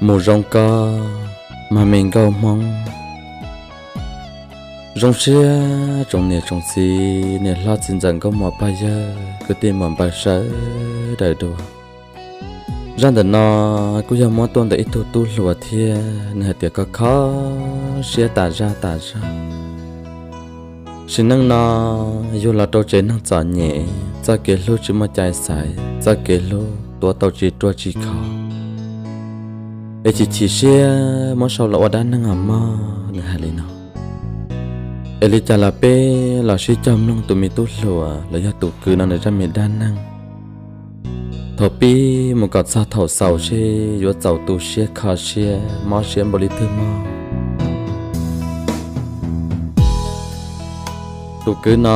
Mus zoo koj, mas me nkauj Hmoob. Zoo siab tsoom niam tsoom txiv, niam hlob txiv ntxawm nkauj muam pog yawg kwv tij muam npawg sawv daws dua. Zaj ntawm no kuj yog muab tuaj ntawm ib tug tub hluas thiab nws hais tias koj kho siab tas zaj tas zog. Sim neej no yug los rau tsev neeg txom nyem, txoj kev hlub tsis muaj cai xaiv, txoj kev hlub tuav tau tsis ruaj tsis khov, es chim chim siab muab sau los ua dab neeg os mog, nws hais li no. Es li cas los peb los sib cog mloog tus me tub hluas los yog tus kwv no nws zaj me dab neeg thaum pib mus kom txog thaum xaus seb yuav txaus tu siab kho siab mob siab npaum li twg mog. Tus kwv no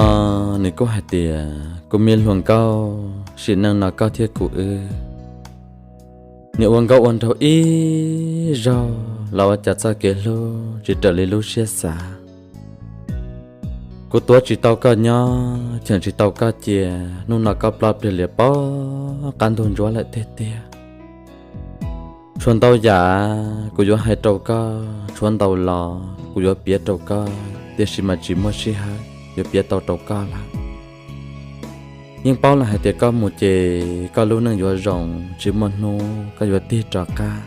nws kuj hais tias, kuv me hluas nkauj, sim neej no koj thiab kuv wb, niam ua nkauj ua nraug ib zaug los ua cas txoj kev hlub tsis raws li lub siab xav. Kuv tuav tsis tau koj nyob, cheem tsis tau koj cia, hnub no koj ploj pliag lias poob qab ntug ntsuab lawm tiag tiag. Tshuav ntau yam kuv yuav hais rau koj, tshuav ntau lo kuv yuav piav rau koj, tiam sis mas tsis muaj sij hawm yuav piav tau rau koj lawm. Yeej paub lawm hais tias koj mus ces koj lub neej yuav zoo, tsis muaj hnub koj yuav tig rov qab.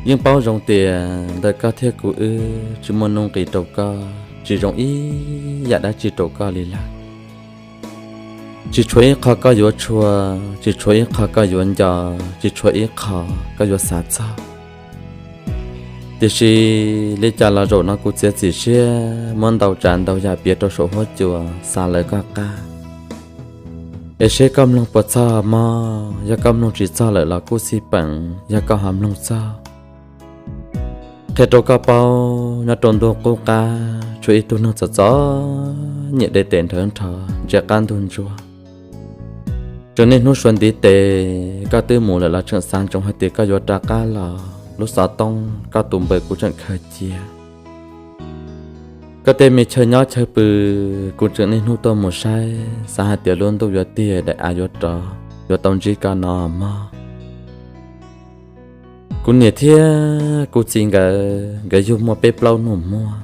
Yeej paub zoo tias ntawm koj thiab kuv wb tsis muaj nuj nqis rau koj, tsis zoo ib yam dab tsi rau koj li lawm. Tsis tshuav ib qho koj yuav tshua, tsis tshuav ib qho koj yuav nco, tsis tshuav ib qho koj yuav xav txog. Tiam sis li cas los zaum no kuv txiav txim siab muab ntau tsav ntau yam piav rau saum huab cua xav lawv koj qab. Es seb koj mloog puas txog mog, yog koj mloog tsis txog lawm los kuj xij peem, yog koj ho mloog txog. Qhia rau koj paub, nyob rau ntuj qub qab tshuav ib tug neeg txom txom nyem de tes nrhawv nrho ntsia qab ntug ntsuab. Tseem niaj hnub suav ntiv tes, koj twb mus lawm los tseem xav ntsoov hais tias koj yuav rov qab los, lub xov tooj koj tus npawb kuv tseem khaws cia. Koj tej me chaw nyob chaw pw kuv tseem niaj hnub tuaj mus saib, xav hais tias lub ntuj yuav tiag daim av yuav rov, yuav tau ntsib koj no mog. Kuv niam thiab kuv txiv nkawd, nkawd yug muaj peb plaub nus muag.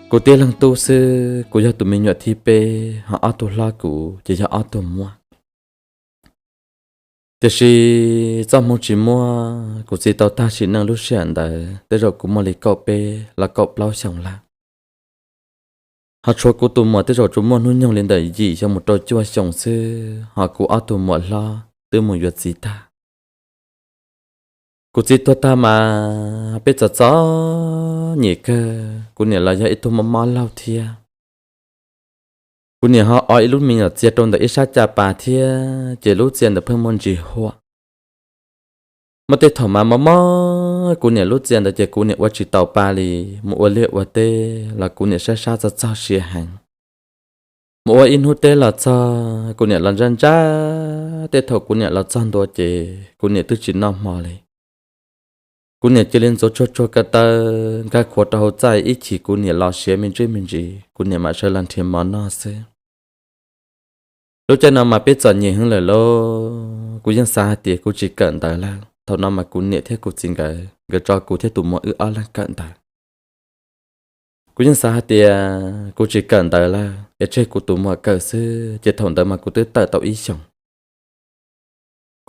Kuv tib leeg tub xwb, kuv yog tus me nyuam thib peb, ho ob tug hlob kuv ces yog ob tug muam. Tiam sis txoj hmoo tsis muaj, kuv txiv tau tag sim neej lub sij hawm ntawd tej zaum kuv muaj li kaum peb los kaum plaub xyoos lawm. Ho tshuav kuv tus muam tej zaum tsuas muaj hnub nyoog li ntawm yim xyoo mus rau cuaj xyoos xwb, ho kuv ob tug muam hlob twb mus yuav txiv tag. Kuv txiv tuag tag mas peb txom txom nyem kawg, kuv niam los yog ib tug mob mob laug thiab. Kuv niam ho o ib lub me nyuam txiag rau ntawm ib sab caj pas thiab, ces lub txiag ntawd pheej muaj ntsis huam. Muaj tej thaum mas mob mob kuv niam lub txiag ntawd ces kuv niam ua tsis taus pa li, mus ua liaj ua teb los kuv niam sab sab txog txog siav heev. Mus ua ib hnub teb los txog, kuv niam los ntsaj ntsaj, tej thaum kuv niam los txog ntua ces kuv niam twb tsis noj hmo li. Kuv niam cia li ntxuav tsuag tsuag ko taw, nkag khuav rau hauv txaj ib chim kuv niam los siav me ntsis me ntsis, kuv niam mam sawv los nrhiav mov noj xwb. Lub caij no mas peb txom nyem heev lawm lauj, kuv yeej xav hais tias kuv tsis kawm ntawv lawm. Thaum no mas kuv niam thiab kuv txiv nkawd, nkawd tso kuv thiab tus muam wb ob leeg kawm ntawv. Kuv yeej xav hais tias kuv tsis kawm ntawv lawm es tseg kuv tus muam kawm xwb, ces thaum ntawd mas kuv twb tawm tau ib xyoos.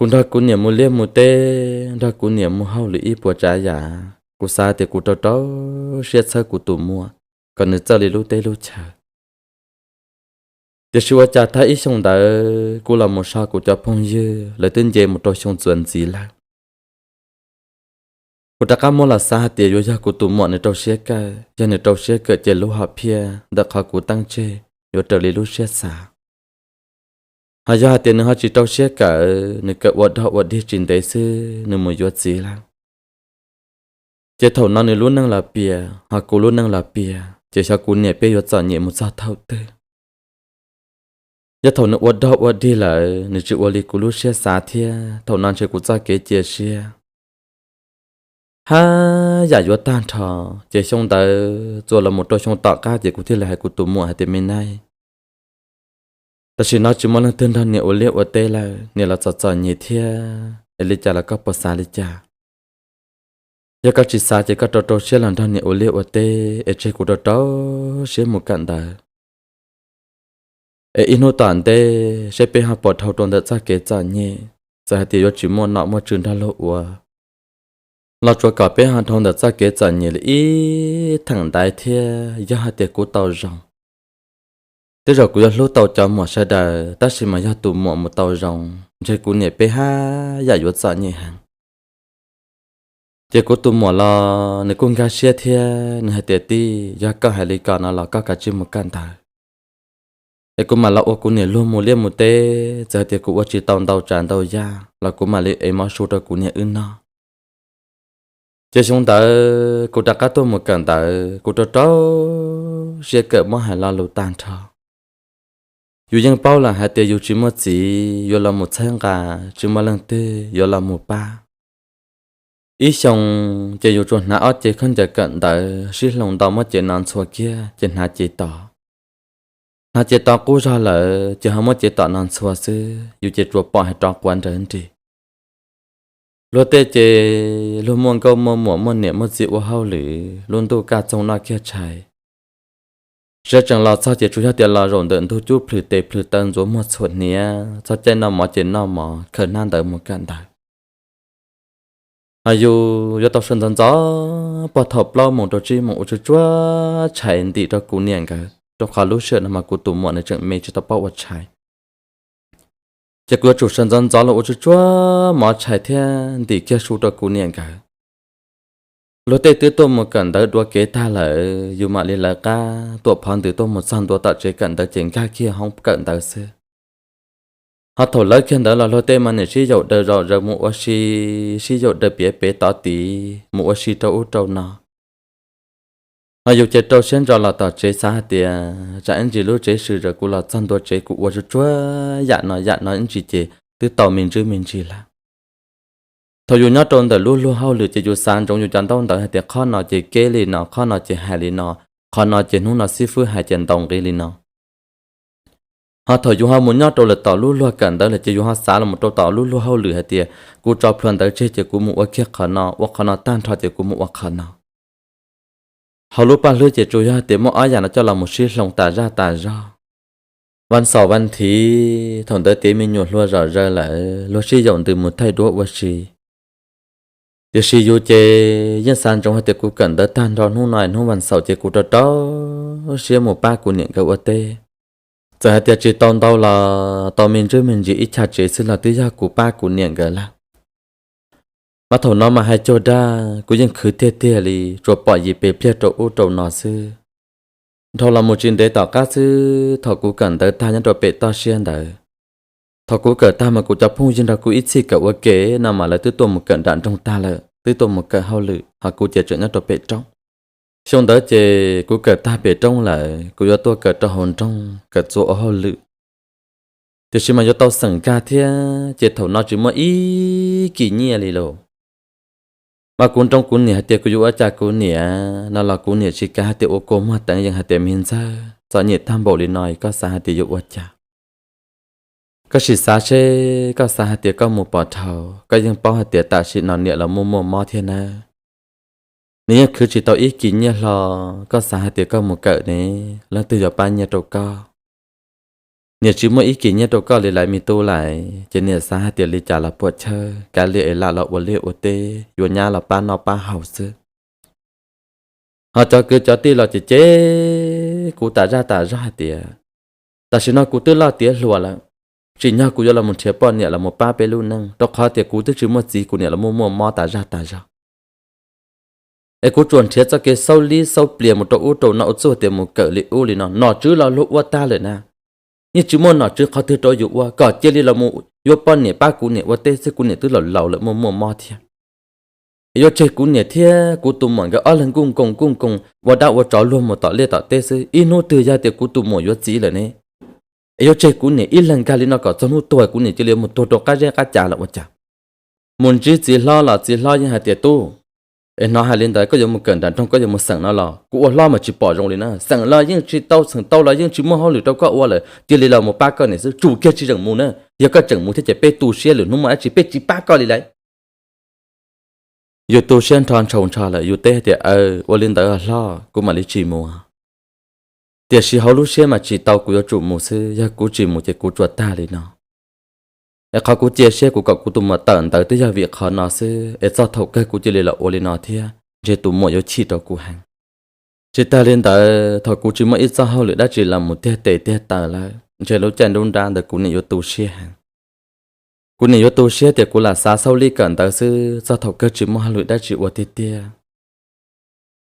Kuv nrog kuv niam mus liaj mus teb, nrog kuv niam mus hauj lwm ib puas tsav yam, kuv xav tias kuv rau rau siab txhawb kuv tus muam kom nws txawj li lub teb lub chaw. Tiam sis ua cas tag ib xyoos ntawd kuv los mus so kuv cov phooj ywg lawv twb nce mus rau xyoo txuas ntxiv lawm. Kuv rov qab muab los xav hais tias yuav yog kuv tus muam nws rau siab kawm, yog nws rau siab kawm ces lub hom phiaj ntawm qhov kuv teeb tseg yuav raws li lub siab xav. Ho yog hais tias nws ho tsis rau siab kawm, nws kawm ua dog ua dig tsis ntev xwb nws mus yuav txiv lawm, ces thaum no nws lub neej los piam, ho kuv lub neej los piam, ces xyov kuv niam peb yuav txom nyem mus txog thaum twg. Yog thaum nws ua dog ua dig lawm nws tsis ua li kuv lub siab xav thiab, thaum no ntshe kuv txoj kev cia siab haj yam yuav tag nrho. Ces xyoo ntawd txuas los mus rau xyoo tom qab ces kuv thiaj li hais kuv tus muam hais tias me nab, tam sim no tsis muaj leej twg nrog niam ua liaj ua teb lawm, niam los txom txom nyem thiab, es li cas los koj puas xav li cas? Yog koj tsis xav ces koj rau rau siab los nrog niam ua liaj ua teb es tseg kuv rau rau siab mus kawm ntawv. Es ib hnub tom ntej seb peb ho puas dhau rau ntawm txoj kev txom nyem, txawm hais tias yuav tsis muaj nom muaj tswv nrog luag ua los tsuav kom peb ho dhau ntawm txoj kev txom nyem li ib theem ntaiv thiab. Yog hais tias kuv tau zoo, tej zaum kuv yuav hlub tau cov muam sawv daws, tab sis mas yog tus muam mus tau zoo, ntshe kuv niam peb haj yam yuav txom nyem heev. Ces kuv tus muam los nws kuj nkag siab thiab, nws hais tias, Tij, yog koj hais li ko no los koj kav tsij mus kawm ntawv. Es kuv mam los ua kuv niam luag mus liaj mus teb, txawm hais tias kuv ua tsis tau ntau tsav ntau yam los kuv mam li ev mov su rau kuv niam wb noj. Ces xyoo ntawd kuv rov qab tuaj mus kawm ntawv, kuv rau rau siab kawm muab hais lo lus tag nrho. Yus yeej paub lawm hais tias yus tsis muaj txiv yuav los mus txhawb nqa, tsis muaj leej twg yuav los mus pab. Ib xyoo ces yus tsuas hnav ob cev khaub ncaws kawm ntawv sib hloov ntau muab cev no ntxhua kiag ces hnav cev tod. Hnav cev tod qub zog lawm ces ho muab cev tom no ntxhua xwb, yus ces tsuas pom hais rov quav nrawv nris. Luag tej ces luag muaj nkauj muaj muam muaj niam muaj txiv ua hauj lwm, lub ntuj kaj txoog noj kiag tshais. Siav tseem los txog ces tsuas yog tias los zaum ntawm ntug cub plhws tes plhws taw ntxuav muag txhuam hniav, txog caij noj mov ces noj mov khaws hnab ntawv mus kawm ntawv. Hos yus yuav tau sawv ntxov ntxov pog thaum plaub moos rau tsib moos ua tsuj tsuag tshais ntim rau kuv niam nkawd, rau qhov lub sij hawm no mas kuv tus muam nws tseem me tsis tau paub ua tshais. Ces kuv yuav tsum sawv ntxov ntxov los ua tsuj tsuag mov tshais thiab ntim kiag su rau kuv niam nkawd. Luag tej twb tuaj mus kawm ntawv dua kev tag lawm, yus mam li lawv qab tuam phov ntws tuaj mus txog ntua tom tsev kawm ntawv ces nkag kiag hoob kawm ntawv xwb. Ho thaum lawv kiag ntawd los luag tej mas niam sib yaum daws zom zaws mus ua si, sib yaum daws piav pem tov tid mus ua si rau ub rau no. Hos yus ces rau siab ntso los tom tsev xav hais tias tsam ib ntsis lub tsev swm zawm kuv los txog ntua tsev kuv ua tsuj tsuag yam no yam no ib ntsis ces twb tau me ntsis me ntsis lawm. Thaum yus nyob rau ntawm lub luag hauj lwm ces yus xav ntsoov yus cov ntaub ntawv hais tias qhov no ces keb li no, qhov no ces hais li no, qhov no ces hnub no xib fwb hais ces ntaus nqi li no. Ho thaum yus ho mus nyob rau lawm tom lub luag kawm ntawv lawm ces yus ho xav los rau tom lub luag hauj lwm hais tias kuv tso plhuav ntawv tseg ces kuv mus ua kiag qhov no, ua qhov no tag nrho ces kuv mus ua qhov no. Hauv lub paj hlwb ces tsuas yog hais tias muaj ob yam no coj los mus sib hloov tas zaj tas zog. Vas xaum vas thiv thaum ntawd tiav me nyuam hluas zom zaws lawm luag sib yaum ntws mus thaij duab ua si. Tiam sis yus ces yeej xav ntsoov hais tias kuv kawm ntawv tag nrho hnub no hnub vas xaum ces kuv rau rau siab mus pab kuv niam nkawd ua teb. Txawm hais tias tsis tau ntau los tau me ntsis me ntsis ib chaj tsev xwb los twb yog kuv pab kuv niam nkawd lawm. Mas thaum no mas hais cuag dag kuv yeej khwv tiag tiag li, tsuas pom yim pes pliag rau ub rau no xwb. Dhau los mus tsis ntev tom qab xwb thaum kuv kawm ntawv tag nyob rau pem toj siab ntawd. Thaum kuv kawm tag mas kuv cov phooj ywg nrog kuv ib txhij kawm ua ke no mas lawv twb tuaj mus kawm nram nroog tag lawm, twb tuaj mus kawm hauj lwm, ho kuv ces tseem nyob rau pem roob. Xyoo ntawd ces kuv kawm tag pem roob lawm, kuv yuav tuaj kawm rau hauv nroog kawm txuas ua hauj lwm. Tiam sis mas yuav tau xeem nkag thiab ces thaum no tsis muaj ib kis nyiaj li lauj. Mas kuv nroo kuv niam hais tias kuv yuav ua cas kuv niam no los kuv niam tsis kav hais tias ua kua muag teev yees hais tias me ntxawg, txom nyem tag npaum li no koj xav hais tias yuav ua cas? Koj sim xav seb koj xav hais tias koj mus pom dhau, koj yeej paub hais tias tam sim no niam los muaj muaj mob thiab nawb. Nws yeej khwv tsis tau ib kis nyiaj hlo, koj xav hais tias koj mus kawm ne, leej twg yuav pab nyiaj rau koj? Niam tsis muaj ib kis nyiaj rau koj li lawm me tub lawm, ces niam xav hais tias li cas los puam chawj, kav liam es lam los ua liaj ua teb, yuav nyab los pab noj pab haus xwb. Ho cov kwv cov tij los cem cem kuv tas zaj tas zog hais tias, tam sim no kuv twb loj tiav hluas lawm, tsim nyog kuv yuav los mus nrhiav poj niam los mus pab peb lub neej, rau qhov tias kuv twb tsis muaj txiv, kuv niam los muaj muaj mob tas zaj tas zog. Es kuv tsuas nrhiav txoj kev xaub lib xaub plias mus rau ub rau no ua txuj tias mus kawm li ub li no, nom tswv los luag ua tag lawm na. Yeej tsis muaj nom tswv qhov twg rau yus ua, kom cia li los mus yuav poj niam pab kuv niam ua teb xwb, kuv niam twb laus laus lawm muaj muaj mob thiab. Es yuav tseg kuv niam thiab kuv tus muam nkawd ob leeg nkuj nkoos nkuj nkoos ua dab ua tsov luag mus tom liaj tom teb xwb, ib hnub twg yog tias kuv tus muam yuav txiv lawm ne, es yuav tseg kuv niam ib leeg nkag li no kom txog hnub tuag kuv niam cia li mus tuag rau qab zeb qab ca los ua cas? Mus ntsib txiv hlob los txiv hlob yeej hais tias, Tub, es hnov hais li ntawd koj yuav mus kawm nram nroog, koj yuav mus xeem no los kuv ua hlob mas tsis pom zoo li na. Xeem los yeej tsis tau, xeem tau los yeej tsis muaj hauj lwm rau koj ua lawm, cia li los mus pab koj niam xwb, tsum kiag tsis tseem mus na. Yog koj tseem mus thiab ces peb tu siab lwm hnub muaj dab tsi peb tsis pab koj li lawm. Yus tu siab nrho ntshaus ntsho lawm, yus teb hais tias, Aw, ua li ntawd hlob, kuv mam li tsis mus. Tiam sis hauv lub siab mas tsis tau, kuv yuav tsum mus xwb, yog kuv tsis mus ces kuv tsuas tag li no. Es qhov kuv cia siab kuv kom kuv tus muam tawm ntawv twb yog vim qhov no xwb, es txog thaum kawg kuv cia li los ua li no thiab, ntshe tus muam yuav chim rau kuv heev. Tsis tag li ntawd, thaum kuv tsis muaj ib txoj hauj lwm dab tsi los mus tiag tes tiag taw lawm, ntshe lub caij nruab nrab ntawd kuv niam yuav tu siab heev. Kuv niam yuav tu siab tias kuv lam xav xauj lij kawm ntawv xwb, txog thaum kawg tsis muaj hauj lwm dab tsi ua tiag tiag.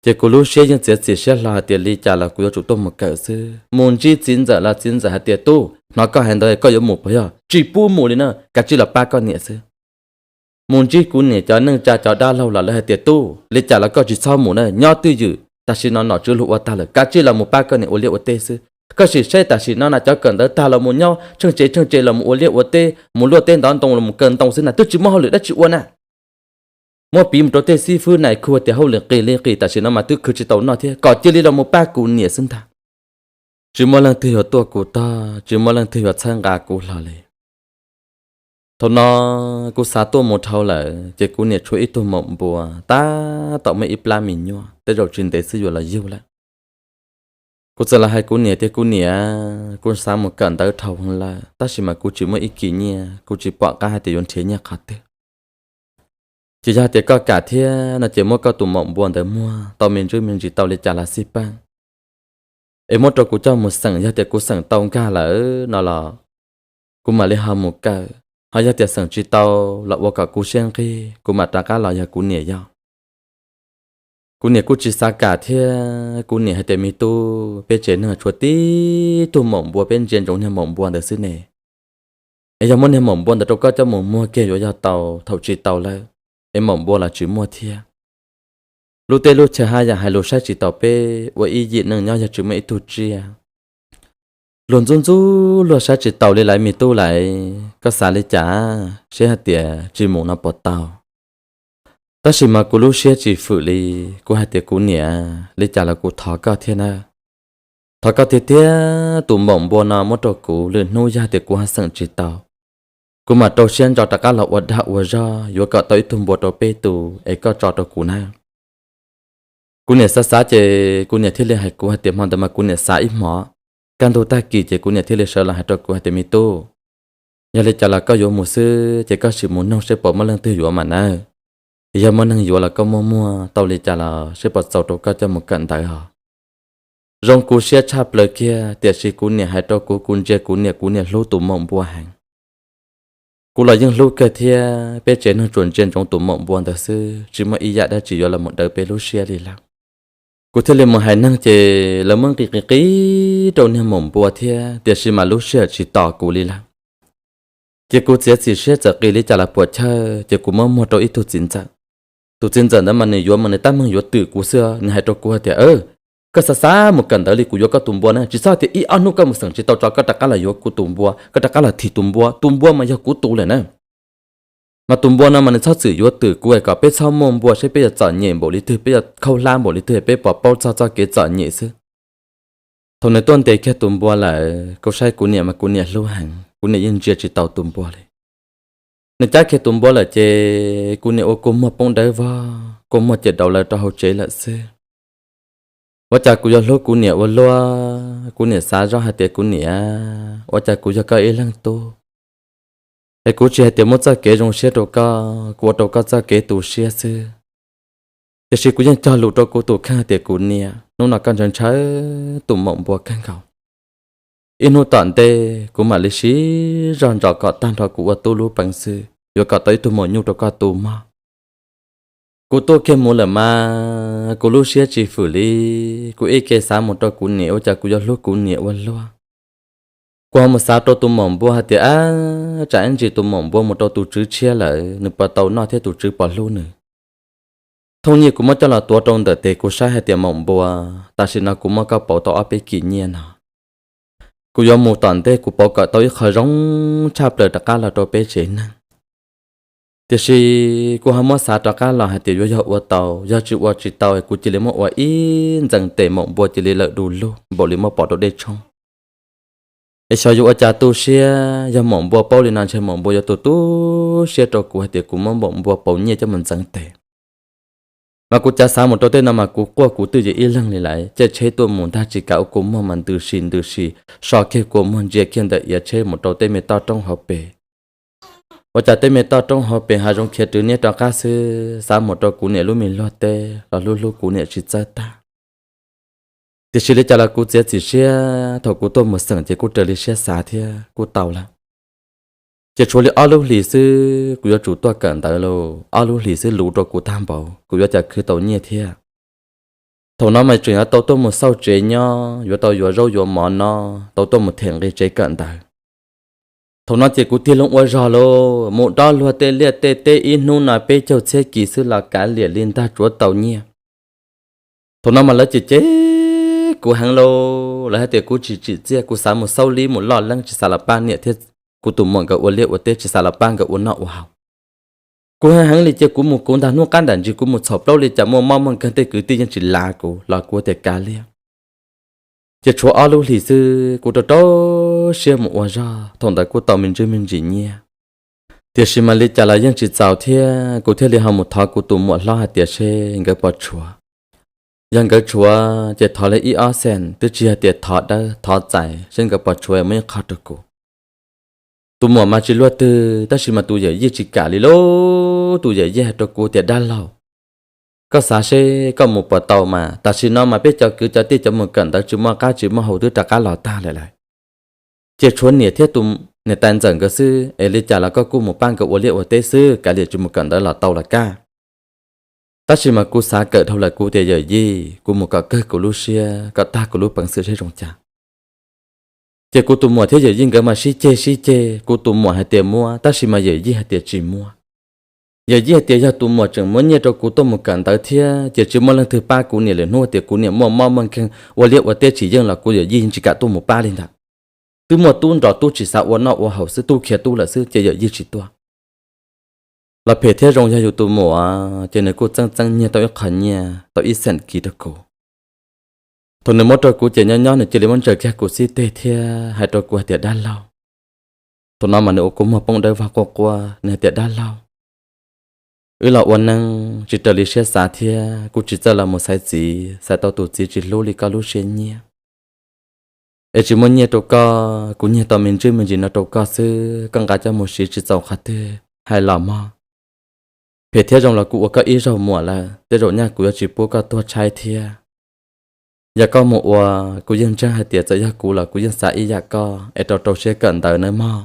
Ces kuv lub siab yeej txiav txim siab hlo hais tias li cas los kuv yuav tsum tuaj mus kawm xwb. Mus ntsib txiv ntxawm los txiv ntxawm hais tias, Tub, hnov koj hais ntawd koj yuav mus puas yog? Tsis pub mus li na, kav tsij los pab koj niam xwb. Mus ntsib kuv niam cov neej tsa cov dab laug los lawv hais tias, Tub, li cas los koj tsis txhob mus na, nyob twj ywm, tam sim no nom tswv luag ua tag lawm, kav tsij los mus pab koj niam ua liaj ua teb xwb. Koj sim saib tam sim no na, cov kawm ntawv tag los mus nyob tsheej tsev tsheej tsev los mus ua liaj ua teb, mus luaj teb ntov ntoo los mus kaw ntoo xwb na, twb tsis muaj hauj lwm dab tsi ua na. Muab piv mus rau tej xib fwb nais khu tias hauj lwm qis li qis, tam sim no mas twb khwv tsis tau noj thiab, kom cia li los mus pab kuv niam xwb ntag. Tsis muaj leej twg yuav tuaj kuv tog, tsis muaj leej twg yuav txhawb nqa kuv hlo li. Thaum no kuv xav tuaj mus dhau lawm, ces kuv niam tshuav ib tug maum npua tab tom muaj ib plab me nyuam, tej zaum tsis ntev xwb yuav los yug lawm. Kuv txawm los hais kuv niam tias, Kuv niam, kuv xav mus kawm ntawv dhau heev lawm, tab sis mas kuv tsis muaj ib kis nyiaj, kuv tsis pom qab hais tias yuav nrhiav nyiaj qhov twg. Ces yog tias koj kam thiab no ces muab koj tus maum npua ntawd muag, tau me ntsis me ntsis tau li cas los xij peej, es muab rau kuv coj mus xeem, yog tias kuv xeem tau nkag lawm no los kuv mam li ho mus kawm, ho yog tias xeem tsis tau los ua kom kuv siab nqig, kuv mam rov qab los yog kuv niam yog. Kuv niam kuj tsis xav kam thiab, kuv niam hais tias, Me tub, peb tsev neeg tshuav tib tug maum npua, peb ntsia ntsoov niag maum npua ntawd xwb ne. Es yog muab niag maum npua ntawd rau koj coj mus muag kiag yuav yog tau, thaum tsis tau lawm, es maum npua los tsis muaj thiab. Lub teb lub chaw haj yam hais lus saib tsis taus peb, ua ib yim neej nyob yog tsis muaj ib tug tsiaj. Luag ntxub ntxub luag saib tsis taus li lawm me tub lawm, koj xav li cas, seb hais tias tsis mus no puas tau? Tab sis mas kuv lub siab tsis fwm li, kuv hais tias, Kuv niam, li cas los kuv thov koj thiab na. Thov koj tiag tiag, tus maum npua no muab rau kuv, lwm hnub yog tias kuv ho xeem tsis tau, kuv mam rau siab ntso rov qab los ua dag ua zog yuav kom tau ib tug npua rau peb tu, es koj tso rau kuv na. Kuv niam xav xav ces kuv niam thiaj li hais kuv hais tias, hmo ntawd mas kuv niam xav ib hmos, kaj ntug tag kis ces kuv niam thiaj li sawv los hais rau kuv hais tias, Me tub, yog li cas los koj yuav mus xwb ces koj sim mus noog seb puas muaj leej twg yuav mas na. Yog muaj neeg yuav los koj muaj muag tau li cas los seb puas txaus rau koj coj mus kawm ntawv os. Zoo kuv siab tshaj plaws kiag, tiam sis kuv niam hais rau kuv, kuv ntsia kuv niam, kuv niam hlub tus maum npua heev. Kuv los yeej hlub kawg thiab, peb tsev neeg tsuas ntsia ntsoov tus maum npua ntawd xwb, tsis muaj ib yam dab tsi yuav los mus daws peb lub siab li lawm. Kuv thiaj li mus hais neeg ces lawv muab nqis qis qis rau niag maum npua thiab, tiam sis mas lub sij hawm tsis tos kuv li lawm. Ces kuv txiav txim siab txawm qis li cas los puas chawj, ces kuv muab muag rau ib tug txiv ntxawm. Tus txiv ntxawm ntawd mas nws yuav mas nws tab meeg yuav twm kuv xwb, nws hais rau kuv hais tias, Koj xav xav mus kawm ntawv li, kuv yuav koj tus npua na, tsis txhob tias ib ob hnub koj mus xeem tsis tau tso koj rov qab los yuav kuv tus npua, koj rov qab los thim tus npua, tus npua mas yog kuv tus lawm na. Mas tus npua no mas nws txhob txwm yuav twm kuv es kom peb txhob muaj npua seb peb yuav txom nyem npaum li twg, peb yuav khaub hlab npaum li twg, peb puas paub txog txoj kev txom nyem xwb. Thaum nws tuaj ntes kiag tus npua lawm, kuv saib kuv niam mas kuv niam hlub heev, kuv niam yeej ntsia tsis tau tus npua li. Nws cab kiag tus npua lawm ces kuv niam ua kua muag poob dawb vog, kua muag ces daus lawv rau hauv tsev lawm xwb. Ua cas kuv yuav hlub kuv niam ua luaj, kuv niam xav zoj hais tias, Kuv niam, ua cas kuv yog koj ib leeg tub, es kuv tsis hais tias muab txoj kev zoo siab rau koj, kuv ua rau koj txoj kev tu siab xwb. Tiam sis kuv yeej cog lus rau kuv tus kheej hais tias, Kuv niam, hnub no koj ntshaw ntshaw tus maum npua kawg nkaus. Ib hnub tom ntej kuv mam li siv zog ntsos kom tag nrho kuv ua tub lub peev xwm, yuav kom tau ib tug maum nyuj rau koj tu mog. Kuv tuaj kiag mus lawm mas kuv lub siab tsis fwm li, kuv ib ke xav mus rau kuv niam, ua cas kuv yuav hlub kuv niam ua luaj. Kuv ho mus xav rau tus maum npua hais tias, Ab, tsam ib ntsis tus maum npua mus rau tus tswv tshiab lawm, nws puas tau noj thiab tus tswv puas hlub nws? Thooj nyiaj kuv muab coj los tuav rau ntawm tes kuv saib hais tias, Maum npua, tam sim no kuv muab koj pauv tau ob peb kis nyiaj no. Kuv yuav mus tom ntej kuv pauv kom tau ib qho zoo tshaj plaws rov qab los rau peb tsev neeg. Tiam sis kuv ho muab xav rov qab los hais tias yuav yog ua tau, yog tsis ua tsis tau kuv cia li muab ua ib ntxeev tes maum npua cia li lawm du lug npaum li muab pov rau dej tshoob. Es xyov yuav ua cas tu siab, yog maum npua paub li no ntshe maum npua yuav tu tu siab rau kuv hais tias kuv muab maum npua pauv nyiaj coj mus ntxeev tes. Mas kuv cav xav mus rau tej no mas kuv quaj kuv twb yuav ib leeg li lawm, caij tsheb tuaj mus ntag tsis kav ua kua muag mas ntws si ntws si, so kiag kua muag ntsia kiag ntawm iav tsheb mus rau tej me toj roob hauv pes. Ua cas tej me toj roob hauv pes hav zoov khiav rwv niab rov qab xwb, xav mus rau kuv niam lub me luag teb los hlub hlub kuv niam tsis txawj tag. Tiam sis li cas los kuv txiav txim siab, thaum kuv tuaj mus xeem ces kuj raws li siab xav thiab kuj tau lawm. Ces tshuav li ob lub hlis xwb kuv yuav tsum tuaj kawm ntawv lauj, ob lub hlis xwb luv rau kuv tag npaum, kuv yuav cas khwv tau nyiaj thiab. Thaum no mas tseem yuav tau tuaj mus xauj tsev nyob, yuav tau yuav zaub yuav mov no, tau tuaj mus them nqi tsev kawm ntawv. Thaum no ces kuv tig loo ua zog lauj, mus dob luag tej liaj tej teb ib hnub no peb caug txhiab kis xwb los kav liam li ntag tsuav tau nyiaj. Thaum no mas lawv cem cem kuv heev lauj, lawv hais tias kuv tsis tsim txiaj, kuv xav mus xauj li mus loj leeb tsis xav los pab niam thiab kuv tus muam nkawd ua liaj ua teb, tsis xav los pab nkawd ua noj ua haus. Kuv heev heev li ces kuv mus kuv ntag hnub qab nram ntsis kuv mus txhaum plaub li cas muaj mob muaj nkeeg tej kwv tij yeej tsis lav kuv los kuv tias kav liam. Ces tshuav ob lub hlis xwb kuv rau rau siab mus ua zog, thaum ntawd kuj tau me ntsis me ntsis nyiaj. Tiam sis mas li cas los yeej tsis txaus thiab kuv thiaj li ho mus thov kuv tus muam hlob hais tias seb nkawd puas tshuav. Yog nkawd tshuav ces thov li ib ob xees, twb tsis yog tias thov dawb thov txais, seb nkawd puas tshuav muab ib qho rau kuv. Tus muam mas tsis luag twg tab sis mas tus yawm yij tsis kam li lauj, tus yawm yij hais rau kuv tias dab laug, koj xav seb koj mus puas tau mas tam sim no mas peb cov kwv cov tij cov mus kawm ntawv tsis muaj qab tsis muaj hau twb rov qab los tag lawm lawm. Ces tshuav niam thiab tus niam tais ntxawm nkawd xwb es li cas los koj kuj mus pab nkawd ua liaj ua teb xwb, kav liam tsis mus kawm ntawv los tau los kaj. Tab sis mas kuv xav kawm dhau lawm kuv tias yawm yij, kuv mus kom kawg kuv lub siab kom tag kuv lub peev xwm seb zoo cas. Ces kuv tus muam thiab yawm yij nkawd mas sib ceg sib ceg, kuv tus muam hais tias muab tab sis mas yawm yij hais tias tsis muab. Yawm yij hais tias yog tus muam tseem muab nyiaj rau kuv tuaj mus kawm ntawv thiab ces tsis muaj leej twg pab kuv niam lwm hnub tias kuv niam muaj mob muaj nkeeg ua liaj ua teb tsis yeej los kuv yawm yij tsis kam tuaj mus pab li ntawd. Twb muaj tub nrog tub tsis xav ua noj ua haus xwb, tub khiav tub lawm xwb ces yawm yij tsis tuaj. Los phem thiab zoo yog yus tus muam ces nws kuj txeeb txeeb nyiag tau ib qho nyiaj tau ib xees kis rau kuv. Thaum nws muab rau kuv ces nyob nyob nws cia li muab ntsaws kiag kuv xib teg thiab hais rau kuv hais tias dab laug. Thaum no mas nws ua kua muag poob dawb vog quaj quaj nws hais tias dab laug, wb los ua neej tsis raws li siab xav thiab kuv tsis txawj los mus xaiv txiv, xaiv tau tus txiv tsis hlub li koj lub siab nyiam. Es tsis muaj nyiaj rau koj, kuv nyiag tau me ntsis me ntsis no rau koj xwb, koj nqa coj mus siv tsis txaus qhov twg hais los mog. Phem thiab zoo los kuv ua koj ib zaug muam lawm, tej zaum nyaj kuv yuav tsis pub koj tuag tshaib thiab. Yog koj mus ua, kuv yeej ntseeg hais tias txawm yog kuv los kuv yeej xav ib yam koj es rau rau siab kawm ntawv nawb mog.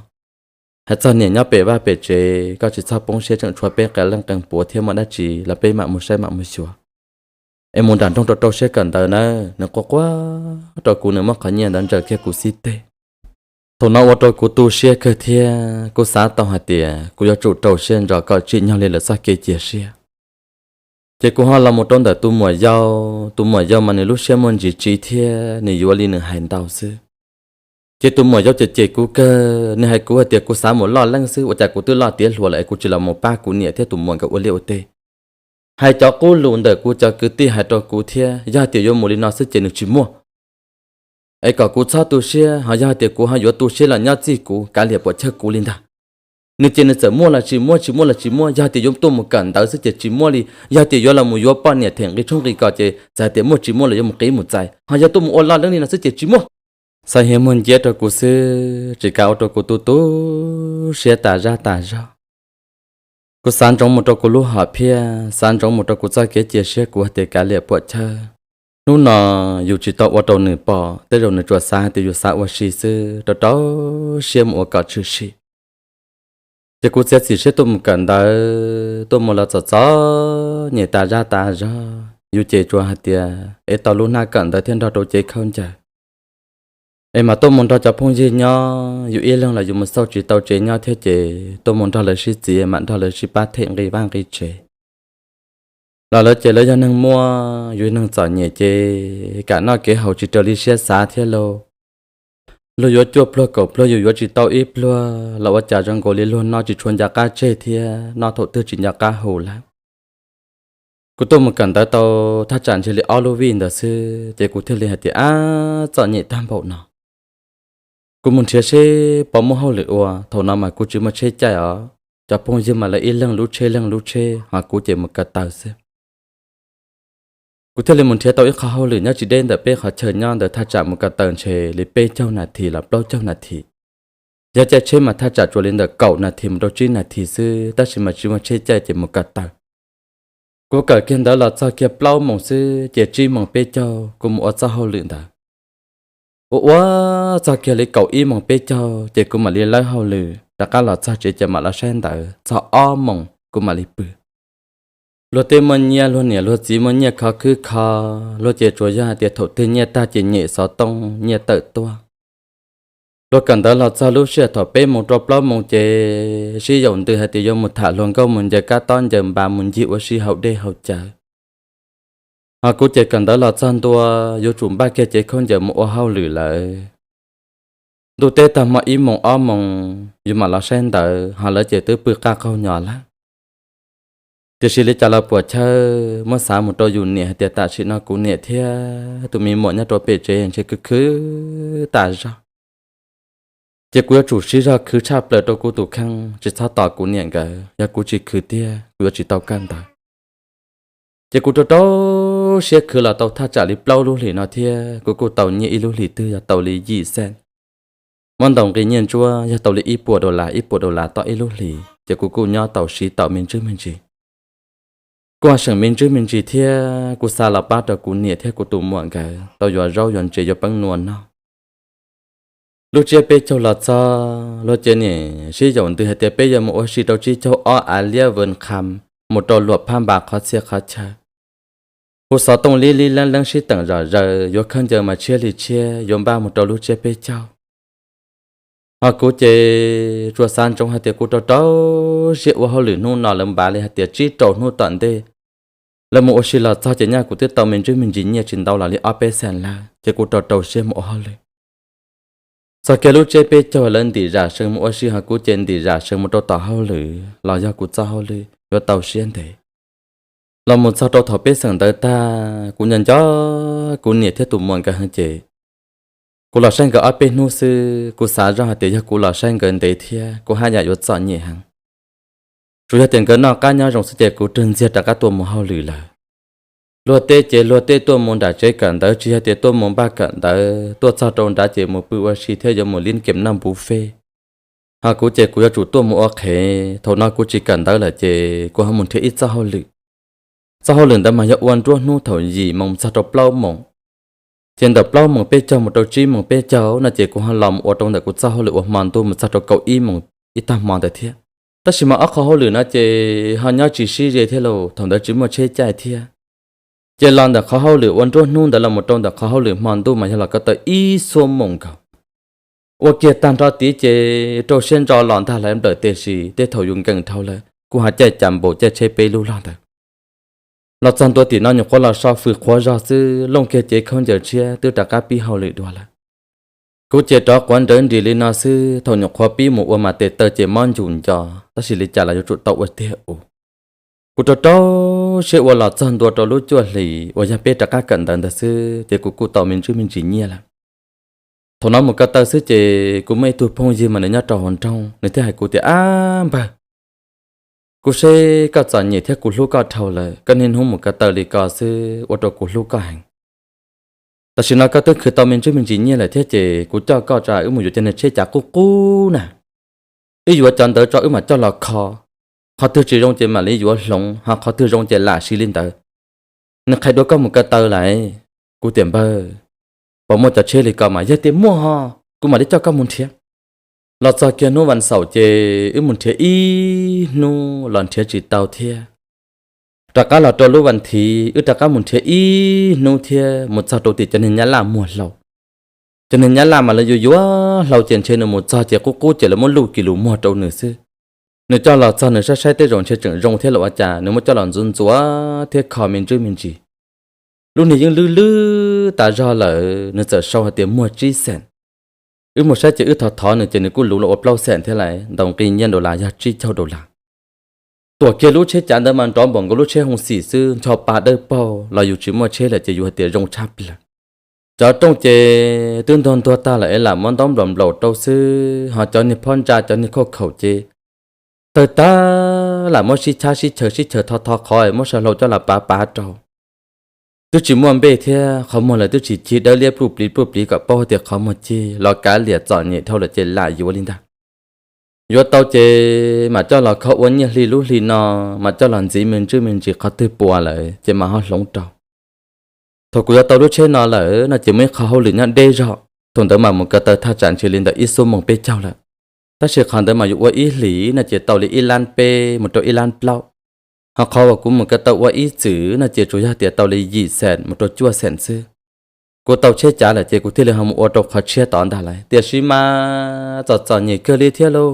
Hais txog niam nyob pem vaj pem tsev koj tsis txhob poob siab, tseem tshuav peb qee leej qee puav thiab, muaj dab tsi los peb mam mus saib mam mus xyuas. Es mus nram nroog rau rau siab kawm ntawv nawb. Nws quaj quaj rau kuv, nws muab qhov nyiaj ntawd ntsaws kiag kuv xib teg. Thaum no ua rau kuv tu siab kawg thiab kuv xav tau hais tias kuv yuav tsum rau siab ntso kom tsim nyog li lawv txoj kev cia siab. Ces kuv ho los mus rau ntawm tus muam yau, tus muam yau mas nws lub siab muaj ntsis tsiv thiab nws yuav li nws hais ntau xwb. Ces tus muam yau cem cem kuv kawg, nws hais kuv hais tias kuv xav mus loj leeb xwb, ua cas kuv twb loj tiav hluas lawm es kuv tsis los mus pab kuv niam thiab tus muam nkawd ua liaj ua teb. Hais cov qub lus ntawm kuv cov kwv tij hais rau kuv thiab, yog hais tias yuav mus li no xwb ces nws tsis muaj. Es kom kuv txhob tu siab, ho yog hais tias kuv ho yuav tu siab los nyob txij kuv, kav liam puam chawj kuv li ntag. Nws ces nws txawm muaj los tsis muaj, tsis muaj los tsis muaj, yog hais tias yuav tuaj mus kawm ntawv xwb ces tsis muaj li, yog hais tias yuav los mus yuav poj niam them nqi tshoob nqi kos ces txawm hais tias muaj tsis muaj los yuav mus qiv mus txais, ho yog tuaj mus ua loj leeb li no xwb ces tsis muaj. Xav hiav muag nciab rau kuv xwb, tsis kav ua rau kuv tu tu siab tas zaj tas zog. Kuv xav ntsoov mus rau kuv lub hom phiaj, xav ntsoov mus rau kuv txoj kev cia siab kuv hais tias kav liam puam chawj. Hnub no yus tsis tau ua rau nws pom, tej zaum nws tsuas xav hais tias yus xav ua si xwb, rau rau siab mus ua kom tshwm sim. Ces kuv txiav txim siab tuaj mus kawm ntawv, tuaj mus los txom txom nyem tas zaj tas zog, yus ces tsuas hais tias es tau lub hnab kawm ntawv thiab nrog rau cev khaub ncaws. Es mas tuaj mus nrog cov phooj ywg nyob, yus ib leeg los yus mus xauj tsis tau tsev nyob thiab ces tuaj mus nrog lawv sib txiv mam nrog lawv sib pab them nqi vaj nqi tsev. Los lawv ces lawv yog neeg muaj, yus neeg txom nyem ces kam noj kev haus tsis raws li siab xav thiab lauj. Luag yuav cuaj pluag kaum pluag yus yuav tsis tau ib pluag los ua cas zoo nkaus li luag noj tsis tshua nco qab tseg thiab noj thaum twg tsis nco qab haus lawm. Kuv tuaj mus kawm ntawv tau thaj tsam ntshe li ob lub vij ntawd xwb ces kuv thiaj li hais tias ab txom nyem tag npaum no. Kuv mus nrhiav seb puas muaj hauj lwm ua, thaum no mas kuv tsis muaj tsheb caij os. Cov phooj ywg mas lawv ib leeg lub tsheb leeg lub tsheb ho kuv ces mus ko taw xwb. Kuv thiaj li mus nrhiav tau ib qho hauj lwm nyob tsis deb ntawm peb qhov chaw nyob ntawd, thaj tsam mus ko taw ntshe li peb caug nas this los plaub caug nas this. Yog caij tsheb mas thaj tsam tsuas li ntawm kaum nas this mus rau tsib nas this xwb, tab sis mas tsis muaj tsheb caij ces mus ko taw. Kuv kawm kiag ntawd los txog kiag plaub moos xwb ces tsib moos peb caug kuv mus ua txoj hauj lwm ntawd. Ua ua txog kiag li kaum ib moos peb caug ces kuv mam li lawb hauj lwm rov qab los txog tsev ces mam los saib ntawv, txog ob moos kuv mam li pw. Luag tej muaj nyiaj, luag niam luag txiv muaj nyiaj khov khwb kho, luag ces tsuas yog hais tias thaum twg nyiaj tag ces nyem xov tooj nyiaj tawm tuaj. Luag kawm ntawv los txog lub sij hawm thaum peb moos rau plaub moos ces sib yaum ntws hais tias yuav mus tham hluas nkauj, mus ncaws kab tob ncaws npas, mus ncig ua si haus dej haus cawv. Ho kuv ces kawm ntawv los txog ntua, yuav tsum npaj kiag cev khaub ncaws mus ua hauj lwm lawm. Ntuj teb tag hmo ib moos ob moos yus mam los saib ntawv, ho lawv ces twb pw qaj qaug nyo lawm. Tiam sis li cas los puam chawj, muab xav mus rau yus niam hais tias tam sim no kuv niam thiab tus me muam nyob rau pem tsev ntshe khwv khwv tas zog. Ces kuv yuav tsum siv zog khwv tshaj plaws rau kuv tus kheej, tsis txhob tos kuv niam nkawd, yog kuv tsis khwv tiag kuv yuav tsis tau kawm ntawv. Ces kuv rau rau siab khwv los tau thaj tsam li plaub lub hlis no thiab kuv kuj tau nyiaj ib lub hlis twg yog tau li yim xees. Muab ntaus nqi nyiaj ntsuab yog tau li ib puas dollar, ib puas dollar tau ib lub hlis, ces kuv kuj nyob tau siv tau me ntsis me ntsis. Kuj ho seem me ntsis me ntsis thiab kuv xa los pab rau kuv niam thiab kuv tus muam nkawd tau yuav zaub yuav ntses yuav peeb nua noj. Lub tsiab peb caug los txog, luag ces niam sib yaum ntws hais tias peb yuav mus ua si rau tsib caug ob av liab vws qham, mus rau luam phab npas qhov txhia qhov chaw. Hu xov tooj lib lib leeb leeb sib teem zom zaws, yuav khaub ncaws mas tshiab li tshiab, yuav npaj mus rau lub tsiab peb caug. Ho kuv ces tsuas xav ntsoov hais tias kuv rau rau siab ua hauj lwm hnub no lawv npav li hais tias tsib rau hnub tom ntej. Lawv mus ua si los txog ces nyaj kuv twb tau me ntsis me ntsis nyiaj tsis ntau los li ob peb xees lawm, ces kuv rau rau siab mus ua hauj lwm. Txog kiag lub tsiab peb caug lawv ntim zam sees mus ua si, ho kuv ces ntim zam sees mus rau tom hauj lwm los yog kuv txoj hauj lwm yuav tau siab ntev. Los mus txog rau thaum peb xeem ntawv tag, kuv nco nco kuv niam thiab tus muam nkawd heev ces kuv los saib nkawd ob peb hnub xwb, kuv xav zoj hais tias yog kuv los saib nkawd ntev thiab kuv haj yam yuav txom nyem heev. Tsuas yog tias nkawd noj qab nyob zoo xwb ces kuv rwg ntxiag rov qab tuaj mus hauj lwm lawm. Luag tej ces luag tej tuaj mus nram tsev kawm ntawv, tsis yog tias tuaj mus npaj kawm ntawv, tuaj txog rau nrad ces mus pw ua si thiab yuav mus lib kem noj buffet. Ho kuv ces kuv yuav tsum tuaj mus ua qhev, thaum no kuv tsis kawm ntawv lawm ces kuv ho mus nrhiav ib txoj hauj lwm. Txoj hauj lwm ntawd mas yog ua nruab hnub thaum yim moos txog rau plaub moos. Ces ntawm plaub moos peb caug mus rau tsib moos peb caug no ces kuv ho los mus ua rau ntawm kuv txoj hauj lwm ua hmo ntuj mus txog rau kaum ib moos ib tag hmo ntawd thiab. Tab sis mas ob qho hauj lwm no ces ho nyob tsis sib ze thiab lauj, thaum ntawd tsis muaj tsheb caij thiab. Ces los ntawm qhov hauj lwm ua nruab hnub ntawd los mus rau ntawm qhov hauj lwm hmo ntuj mas yog los ko taw ib xuab moos nkaus. Ua kiag tag nrho tid ces rau siab ntso los ntag lawm nplawm, tiam sis tej thaum yus nkees dhau lawm kuj ho caij cas npaum caij tsheb peb lub log ntawd. Los txog ntua tim no nyuam qhuav los so fws qhuav zog xwb, looj kiag cev khaub ncaws tshiab twb rov qab pib hauj lwm dua lawm. Kuv ces rov quav nrawv nris li no xwb, thaum nyuam qhuav pib mus ua mas tes taw ces mob ncuv nco, tab sis li cas los yuav tsum tau ua tiag ua. Kuv rau rau siab ua los txog ntua rau lub cuaj hlis uas yog peb rov qab kawm ntawv ntawd xwb ces kuv kuj tau me ntsis me ntsis nyiaj lawm. Thaum no mus ko taw xwb ces kuv muaj ib tug phooj ywg mas nws nyob rau hauv nroog, nws thiaj hais kuv tias, Ab npawg, kuv saib koj txom nyem thiab kuv hlub koj dhau lawm, koj niaj hnub mus ko taw li ko xwb ua rau kuv hlub koj heev. Tam sim no koj twb khwv tau me ntsis me ntsis nyiaj lawm thiab ces kuv coj koj tso wb mus yuav cov niag tsheb cav qub qub na. Wb yuav cov ntawd tso wb mam coj los kho. Qhov twg tsis zoo ces mam li yuav hloov, ho qhov twg zoo ces lam siv li ntawd. Nws qhia dua koj mus ko taw lawm. Kuv tias, Npawg, puas muaj cov tsheb li ko mas? Yog tias muaj ho, kuv mam li coj koj mus nrhiav. Los txog kiag hnub vas xaum ces wb mus nrhiav ib hnub los nrhiav tsis tau thiab. Rov qab los rau lub vas thiv wb rov qab mus nrhiav ib hnub thiab mus txog rau tim cov niag nyab laj muag hlau. Cov niag nyab laj mas lawv yuav yuav hlau ces ntshe nws mus txog ces qub qub ces lawv muab luj kis lus muag rau nws xwb. Nws coj los txog nws saib saib tej zaum ntshe tseem zoo thiab los ua cas nws muab coj los ntxuav ntxuav thiab kho me ntsis me ntsis. Lub niag yeej lwj lwj tas zog lawm, nws txawm sau hais tias muag tsib xees. Wb mus saib ces wb thov thov nws ces nws kuj luv los ua plaub xees thiab lawm, ntaus nqi nyiaj dollar yog tsib caug dollar. Tuam kiag lub tsheb cav ntawd mas nrov npaum nkaus lub tsheb hoo xim xwb, ncho pa dawb paug los yus tsis muaj tsheb lawm ces yus hais tias zoo tshaj plaws. Cov rooj ces twb ntuag ntuag tag lawm es lam muab ntaub nplaum nplaum rau xwb, ho cov niag phab ntsa cov niag khauj khaum ces tawg tag, lam muab sib chab sib chaws sib chaws tho tho qhov muab saw hlau coj los pav pav rau. twb tsis muaj npej thiab qhov muag lawv twb tsis cig dawb liab pluj pliv pluj pliv kom paub tias qhov muag cig los kav liam txom nyem dhau lawm ces lam yuav li ntag. Yuav tau ces mam coj los kho ua nyiaj hli lub hli no, mam coj los ntxiv me ntsis me ntsis qhov twg puas lawm ces mam ho hloov rau. Thaum kuv yuav tau lub tsheb no lawm no ces muaj ib qho hauj lwm nyob deb zog, thaum ntawd mas mus ko taw thaj tsam ntshe li ntawm ib xuab moos peb caug lawm. Tab sis qhov ntawd mas yuav ua ib hlis no ces tau li ib lab peb mus rau ib lab plaub. Ho qhov uas kuv mus ko taw ua ib txwm no ces tsuas yog tias tau li yim xees mus rau cuaj xees xwb. Kuv tau tsheb cav lawm ces kuv thiaj li ho mus ua rau qhov tshiab tod ntag lauj. Tiam sis mas txom txom nyem kawg li thiab lauj.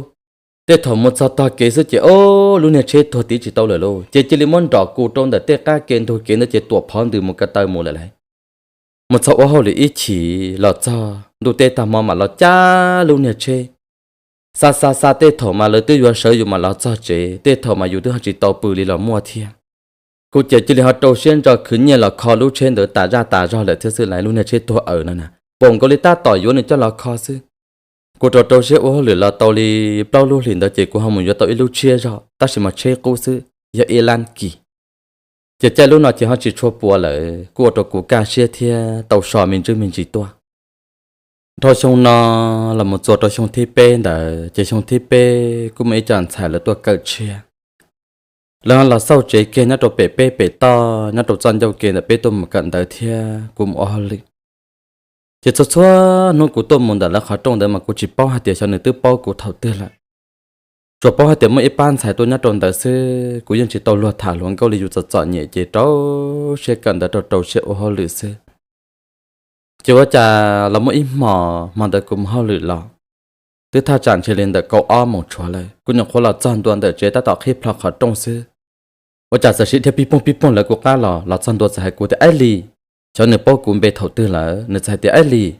Tej thaum mus txog tog kev xwb ces o, lub niag tsheb tuag tiv tsis tau lawm lauj, ces cia li muab nrom kus rau ntawm tej qab ke ntug kev ntawd ces tuam phov ntws mus ko taw mus lawm lauj. Mus txog ua hauj lwm ib chim los txog ntuj teb tag hmo mam los cab lub niag tsheb. Xa xa xa tej thaum mas lawv twb yuav sawv yus mam los txog tsev, tej thaum mas yus twb ho tsis tau pw li los muaj thiab. Kuv ces cia li ho rau siab ntso khwv nyiaj los kho lub tsheb ntawd tas zaj tas zog lawm thiab xwb lauj. Lub niag tsheb tuag aws no na, pom nkaus li tab tom yuav nws coj los kho xwb. Kuv rau rau siab ua hauj lwm los tau li plaub lub hlis ntawd ces kuv ho mus yuav tau ib lub tshiab zog tab sis mas tsheb qub xwb yog ib lab kis. Ces caij lub no ces ho tsis tshua puas lawm, kuj ua rau kuv kaj siab thiab tau so me ntsis me ntsis tuaj. Dhau xyoo no los mus txuas rau xyoo thib peb ntawd ces xyoo thib peb kuj muaj ib co ntxhais lawv tuaj kawm tshiab. Lawv ho los xauj tsev kiag nyob rau pem peb pem toj nyob rau txoj ncauj ke ntawm peb tuaj mus kawm ntawv thiab kuv mus ua hauj lwm. Ces txhua txhua hnub kuv tuaj mus ntawm lawv qhov rooj ntawd mas kuv tsis paub hais tias xyov nws twb paub kuv thaum twg lawm. Tsuas paub hais tias muaj ib pab ntxhais tuaj nyob rau ntawd xwb, kuv yeej tsis tau luag tham hluas nkauj li, yus txom txom nyem ces rau siab kawm ntawv rau rau siab ua hauj lwm xwb. Ces ua cas los muaj ib hmos, hmo ntawd kuv mus hauj lwm los, twb thaj tsam ntshe li ntawm kaum ob moos tshuav lawm, kuv nyuam qhuav los txog ntua ntawm tsev tab tom qhib plho qhov rooj xwb, ua cas txawm sib dhia pij poog pij poog lawv kuv qab los, los txog ntua txawm hais kuv tias, Aib Lis. Xyov nws paub kuv npe thaum twg lawm, nws txawm hais tias, Aib Lis,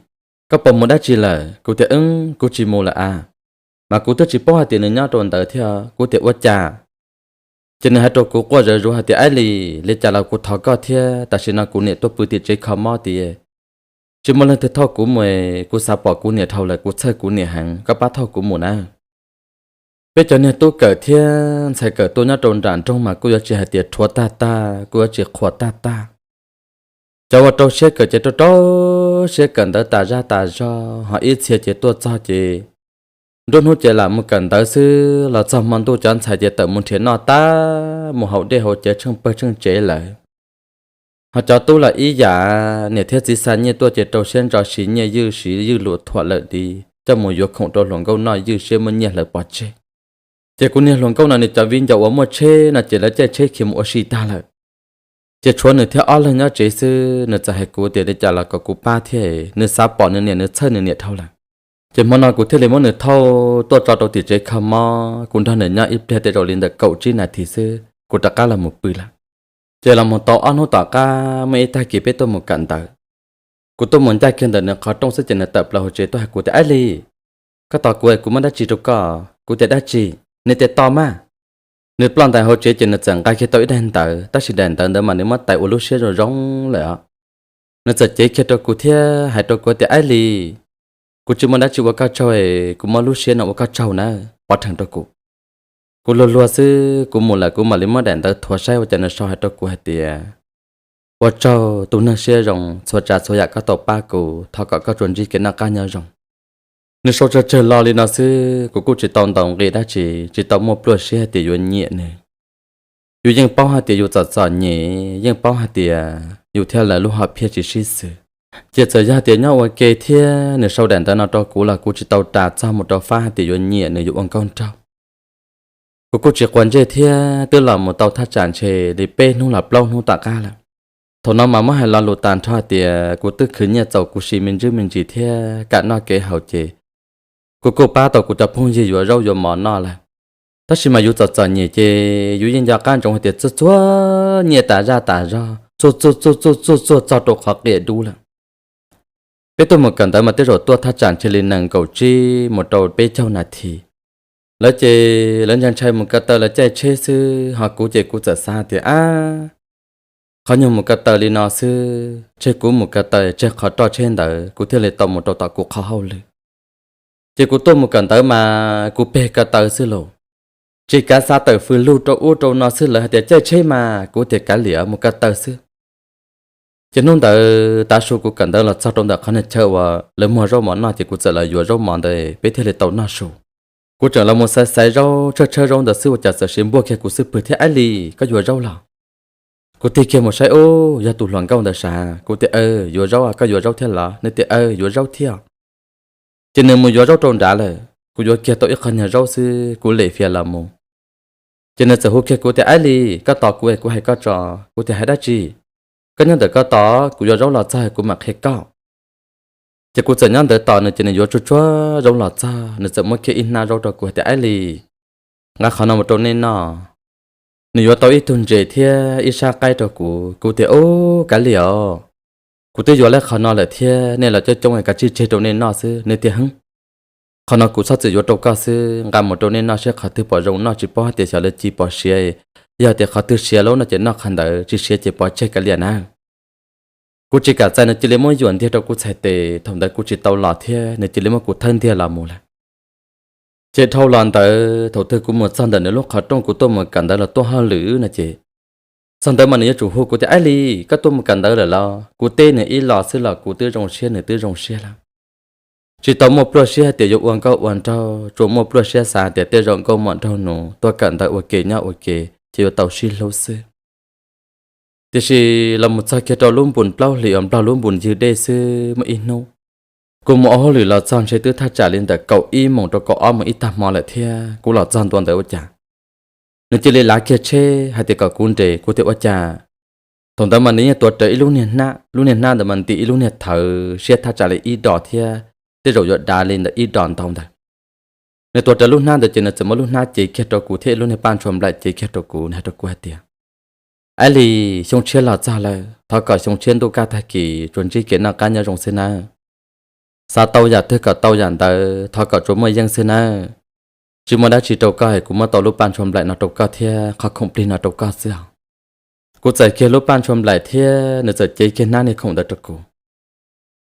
koj puas mus dab tsi lawm? Kuv tias, Wb, kuv tsis mus lawm as. Mas kuv twb tsis paub hais tias nws nyob rau ntawd thiab, kuv tias, Ua cas? Ces nws hais rau kuv quaj zawv zuav hais tias, Aib Lis, li cas los kuv thov koj thiab, tam sim no kuv niam tuaj pw tim tsev kho mob tiag, tsis muaj leej twg thauj kuv mus, kuv xav pom kuv niam dhau lawm, kuv txhawj kuv niam heev, koj pab thauj kuv mus nawb. Peb cov niag tub kawm thiab ntxhais kawm tuaj nyob rau nram nroog mas kuj yuav tsis hais tias rhuav tag tag, kuj yuav tsis qhuas tag tag. Cov uas rau siab kawm ces rau rau siab kawm ntawv tas zaj tas zog, ho ib txhia ces tuaj txog ces nruab hnub ces lam mus kawm ntawv xwb, los txog hmo ntuj cov ntxhais ces tawm mus nrhiav noj tag, mus haus dej haus cawv tsheej pawg tsheej tsev lawm. Ho cov tub los ib yam, niam thiab txiv xa nyiaj tuaj ces rau siab ntso siv nyiaj ywj, siv ywj luam thuam lawm di, coj mus yuav khoom rau hluas nkauj noj ywj siab muab nyiaj hlawv pov tseg. Ces kuv niag hluas nkauj no nws cov viv ncaus uas muaj tsheb no ces lawv caij tsheb khiav mus ua si tag lawm. Ces tshuav nws thiab ob leeg nyob tsev xwb, nws txawm hais kuv tias li cas los kom kuv pab thiab, nws xav pom nws niam, nws txhawj nws niam dhau lawm. Ces hmo no kuv thiaj li muab nws thauj tuaj tso rau tim tsev kho mob, kuv nrog nws nyob ib pliag tej zaum li ntawm kaum tsib nas this xwb kuv rov qab los mus pw lawm. Ces los mus tau ob hnub tom qab muaj ib tag kis peb tuaj mus kawm ntawv, kuv tuaj mus ncaj kiag ntawm nws qhov rooj xwb ces nws tawm plaws hauv tsev tuaj hais kuv tias, Aib Lis, koj tos kuv, kuv muab dab tsi rau koj. Kuv tias, Dab tsi? Nws tias, Tos mas. Nws ploj ntais hauv tsev ces nws txawm nqa kiag tau ib daim ntawv, tab sis daim ntawv ntawd mas nws muab tais ua lub siab zoo zoo lawm os. Nws txawm cev kiag rau kuv thiab hais rau kuv tias, Aib Lis, kuv tsis muaj dab tsi ua koj tsaug, kuv muab lub siab no ua koj tsaug nawb, pov rhees rau kuv. Kuv luag luag xwb, kuv mus lawm kuv mam li muab daim ntawv thuav saib ua cas nws sau hais rau kuv hais tias, Ua tsaug tus neeg siab zoo, txhua tsav txhua yam koj tau pab kuv, thov kom koj tsuas ntsib kev noj qab nyob zoo. Nws sau tsawg tsawg lo li no xwb, kuv kuj tsis tau ntaus nqi dab tsi, tsis tau muaj pluaj siab hais tias yuav nyiam nws. Yus yeej paub hais tias yus txom txom nyem, yeej paub hais tias yus thiab lawv lub hom phiaj tsis sib xws. Ces txawm yog tias nyob ua ke thiab nws sau daim ntawv no rau kuv los kuv tsis tau ras txog mus rau fab hais tias yuav nyiam nws, yuav ua nkauj nraug. Kuv kuj tsis quav ntsej thiab, twb los mus tau thaj tsam ntshe li peb hnub los plaub hnub tom qab lawm. Thaum no mas muab hais lo lus tag nrho hais tias kuv twb khwv nyiaj txaus kuv siv me ntsis me ntsis thiab kam noj kev haus ces kuv kuj pab tau kuv cov phooj ywg yuav zaub yuav mov noj lawm. Tab sis mas yus txom txom nyem ces yus yeej nco qab ntsoov hais tias txhua txhua nyiaj tas zaj tas zog, txhua txhua txhua txhua txhua txhua txog rau qhov qias dub lawm. Peb tuaj mus kawm ntawv mas tej zaum tuaj thaj tsam ntshe li nees nkaum tsib mus rau peb caug nas this. Lawv ces lawv ntshai ntshai mus ko taw lawv caij tsheb xwb, ho kuv ces kuv txawm xav tias, Ab, qhov nyuag mus ko taw li no xwb, tseg kuv mus ko taw tseg qhov roj tsheb ntawd kuv thiaj li tau mus rau tom kuv qhov hauj lwm. Ces kuv tuaj mus kawm ntawv mas kuv peg ko taw xwb lauj. Tsis kav xav tawm fws lug rau ub rau no xwb, lawv hais tias caij tsheb mas kuv tias kav liam mus ko taw xwb. Ces hnub ntawd tav su kuv kawm ntawv los txog rau ntawm qhov niag chaw uas lawv muag zaub mov noj ces kuv txawm los yuav zaub mov ntawd peb thiaj li tau noj su. Kuv tseem los mus xaiv xaiv zaub tshawb tshawb zaub ntawd xwb ua cas txawm sis npuaj kiag kuv xwb pwg thiab, Aib Lis, koj yuav zaub los? Kuv tig kiag mus saib ub yog tus hluas nkauj ntawd sav. Kuv tias, Aw, yuav zaub, koj yuav zaub thiab los? Nws tias, Aw, yuav zaub thiab. Ces nws mus yuav zaub rau nrad lawm, kuv yuav kiag tau ib qho niag zaub xwb kuv lem fias los mus. Ces nws txawm hu kiag kuv tias, Aib Lis, koj tos kuv es kuv hais koj tso. Kuv tias, Hais dab tsi? Koj nyob ntawm koj tos, kuv yuav zaub los txog kuv mam qhia koj. Ces kuv txawm nyob ntawd tos nws ces nws yuav tsuag tsuag zaub los txog, nws txawm muab kiag ib hnab zaub rau kuv hais tias, Aib Lis, nqa qhov no mus rau nej noj. Nws yuav tau ib tug ntses thiab ib sab qaib rau kuv. Kuv tias, Ub, kav liam os, kuv twb yuav lawm qhov no lawm thiab, nej los coob coob es kav tsij tseg rau nej noj xwb. Nws tias, Hwb, qhov no kuv txhob txwm yuav rau koj xwb, nqa mus rau nej noj seb qhov twg pom zoo noj, tsis paub hais tias xyov lawv ci pov siav, yog tias qhov twg siav lawm no ces noj qhov ntawd, tsis siav ces pov tseg kav liam na. Kuv tsis kam txais nws cia li muab yuam ntiag rau kuv txhais tes, thaum ntawd kuv tsis tau los thiab nws cia li muab kuv thawb ntiag los mus lawm. Ces dhau los ntawd thaum twg kuv mus txog ntawm nws lub qhov rooj kuv tuaj mus kawm ntawv los tuaj hauj lwm no ces, txog ntawd mas nws yuav tsum hu kuv tias, Aib Lis, koj tuaj mus kawm ntawv lawm los? Kuv teb nws ib los xwb los kuv twb zoo siab nws twb zoo siab lawm. Tsis tau muaj pluaj siab hais tias yuav ua nkauj ua nraug, tsuas muaj pluaj siab xav tias tej zaum nkauj muam nraug nus tuaj kawm ntawv ua ke nyob ua ke ces yuav tau sib hlub xwb. Tiam sis los mus txog kiag rau lub npus plaub hlis uas nplog lub npus ywg dej xwb muaj ib hnub, kuv mus ua hauj lwm los txog ntshe twb thaj tsam li ntawm kaum ib moos rau kaum ob moos ib tag hmo lawm thiab kuv los txog ntua ntawd ua cas nws cia li lav kiag tsheb hais tias kom kuv nres. Kuv tias, Ua cas? Thaum ntawd mas nws yeej tuav rawv ib lub niag hnab, lub niag hnab ntawd mas ntim ib lub niag thawv siab thaj tsam li ib dos thiab tej zaum yuav dav li ntawm ib dos ntau ntawd. Nws tuav rawv lub hnab ntawd ces nws txawm muab lub hnab cev kiag rau kuv thiab ib lub niag paj ntshua nplaim cev kiag rau kuv, nws hais rau kuv hais tias, Aib Lis, xyoo tshiab los txog lawm, thov kom xyoo tshiab ntuj kaj tag kis tsuas ntsib kev noj qab nyob zoo xwb nawb. Xav tau yam twg kom tau yam ntawd, thov kom tsuas muaj yeej xwb nawb. Tsis muaj dab tsi rau koj es kuv muab tau lub paj ntshua nplaim no rau koj thiab qhov khoom plig no rau koj xwb os. Kuv txais kiag lub paj ntshua nplaim thiab nws txawm cev kiag hnab niag khoom ntawd rau kuv.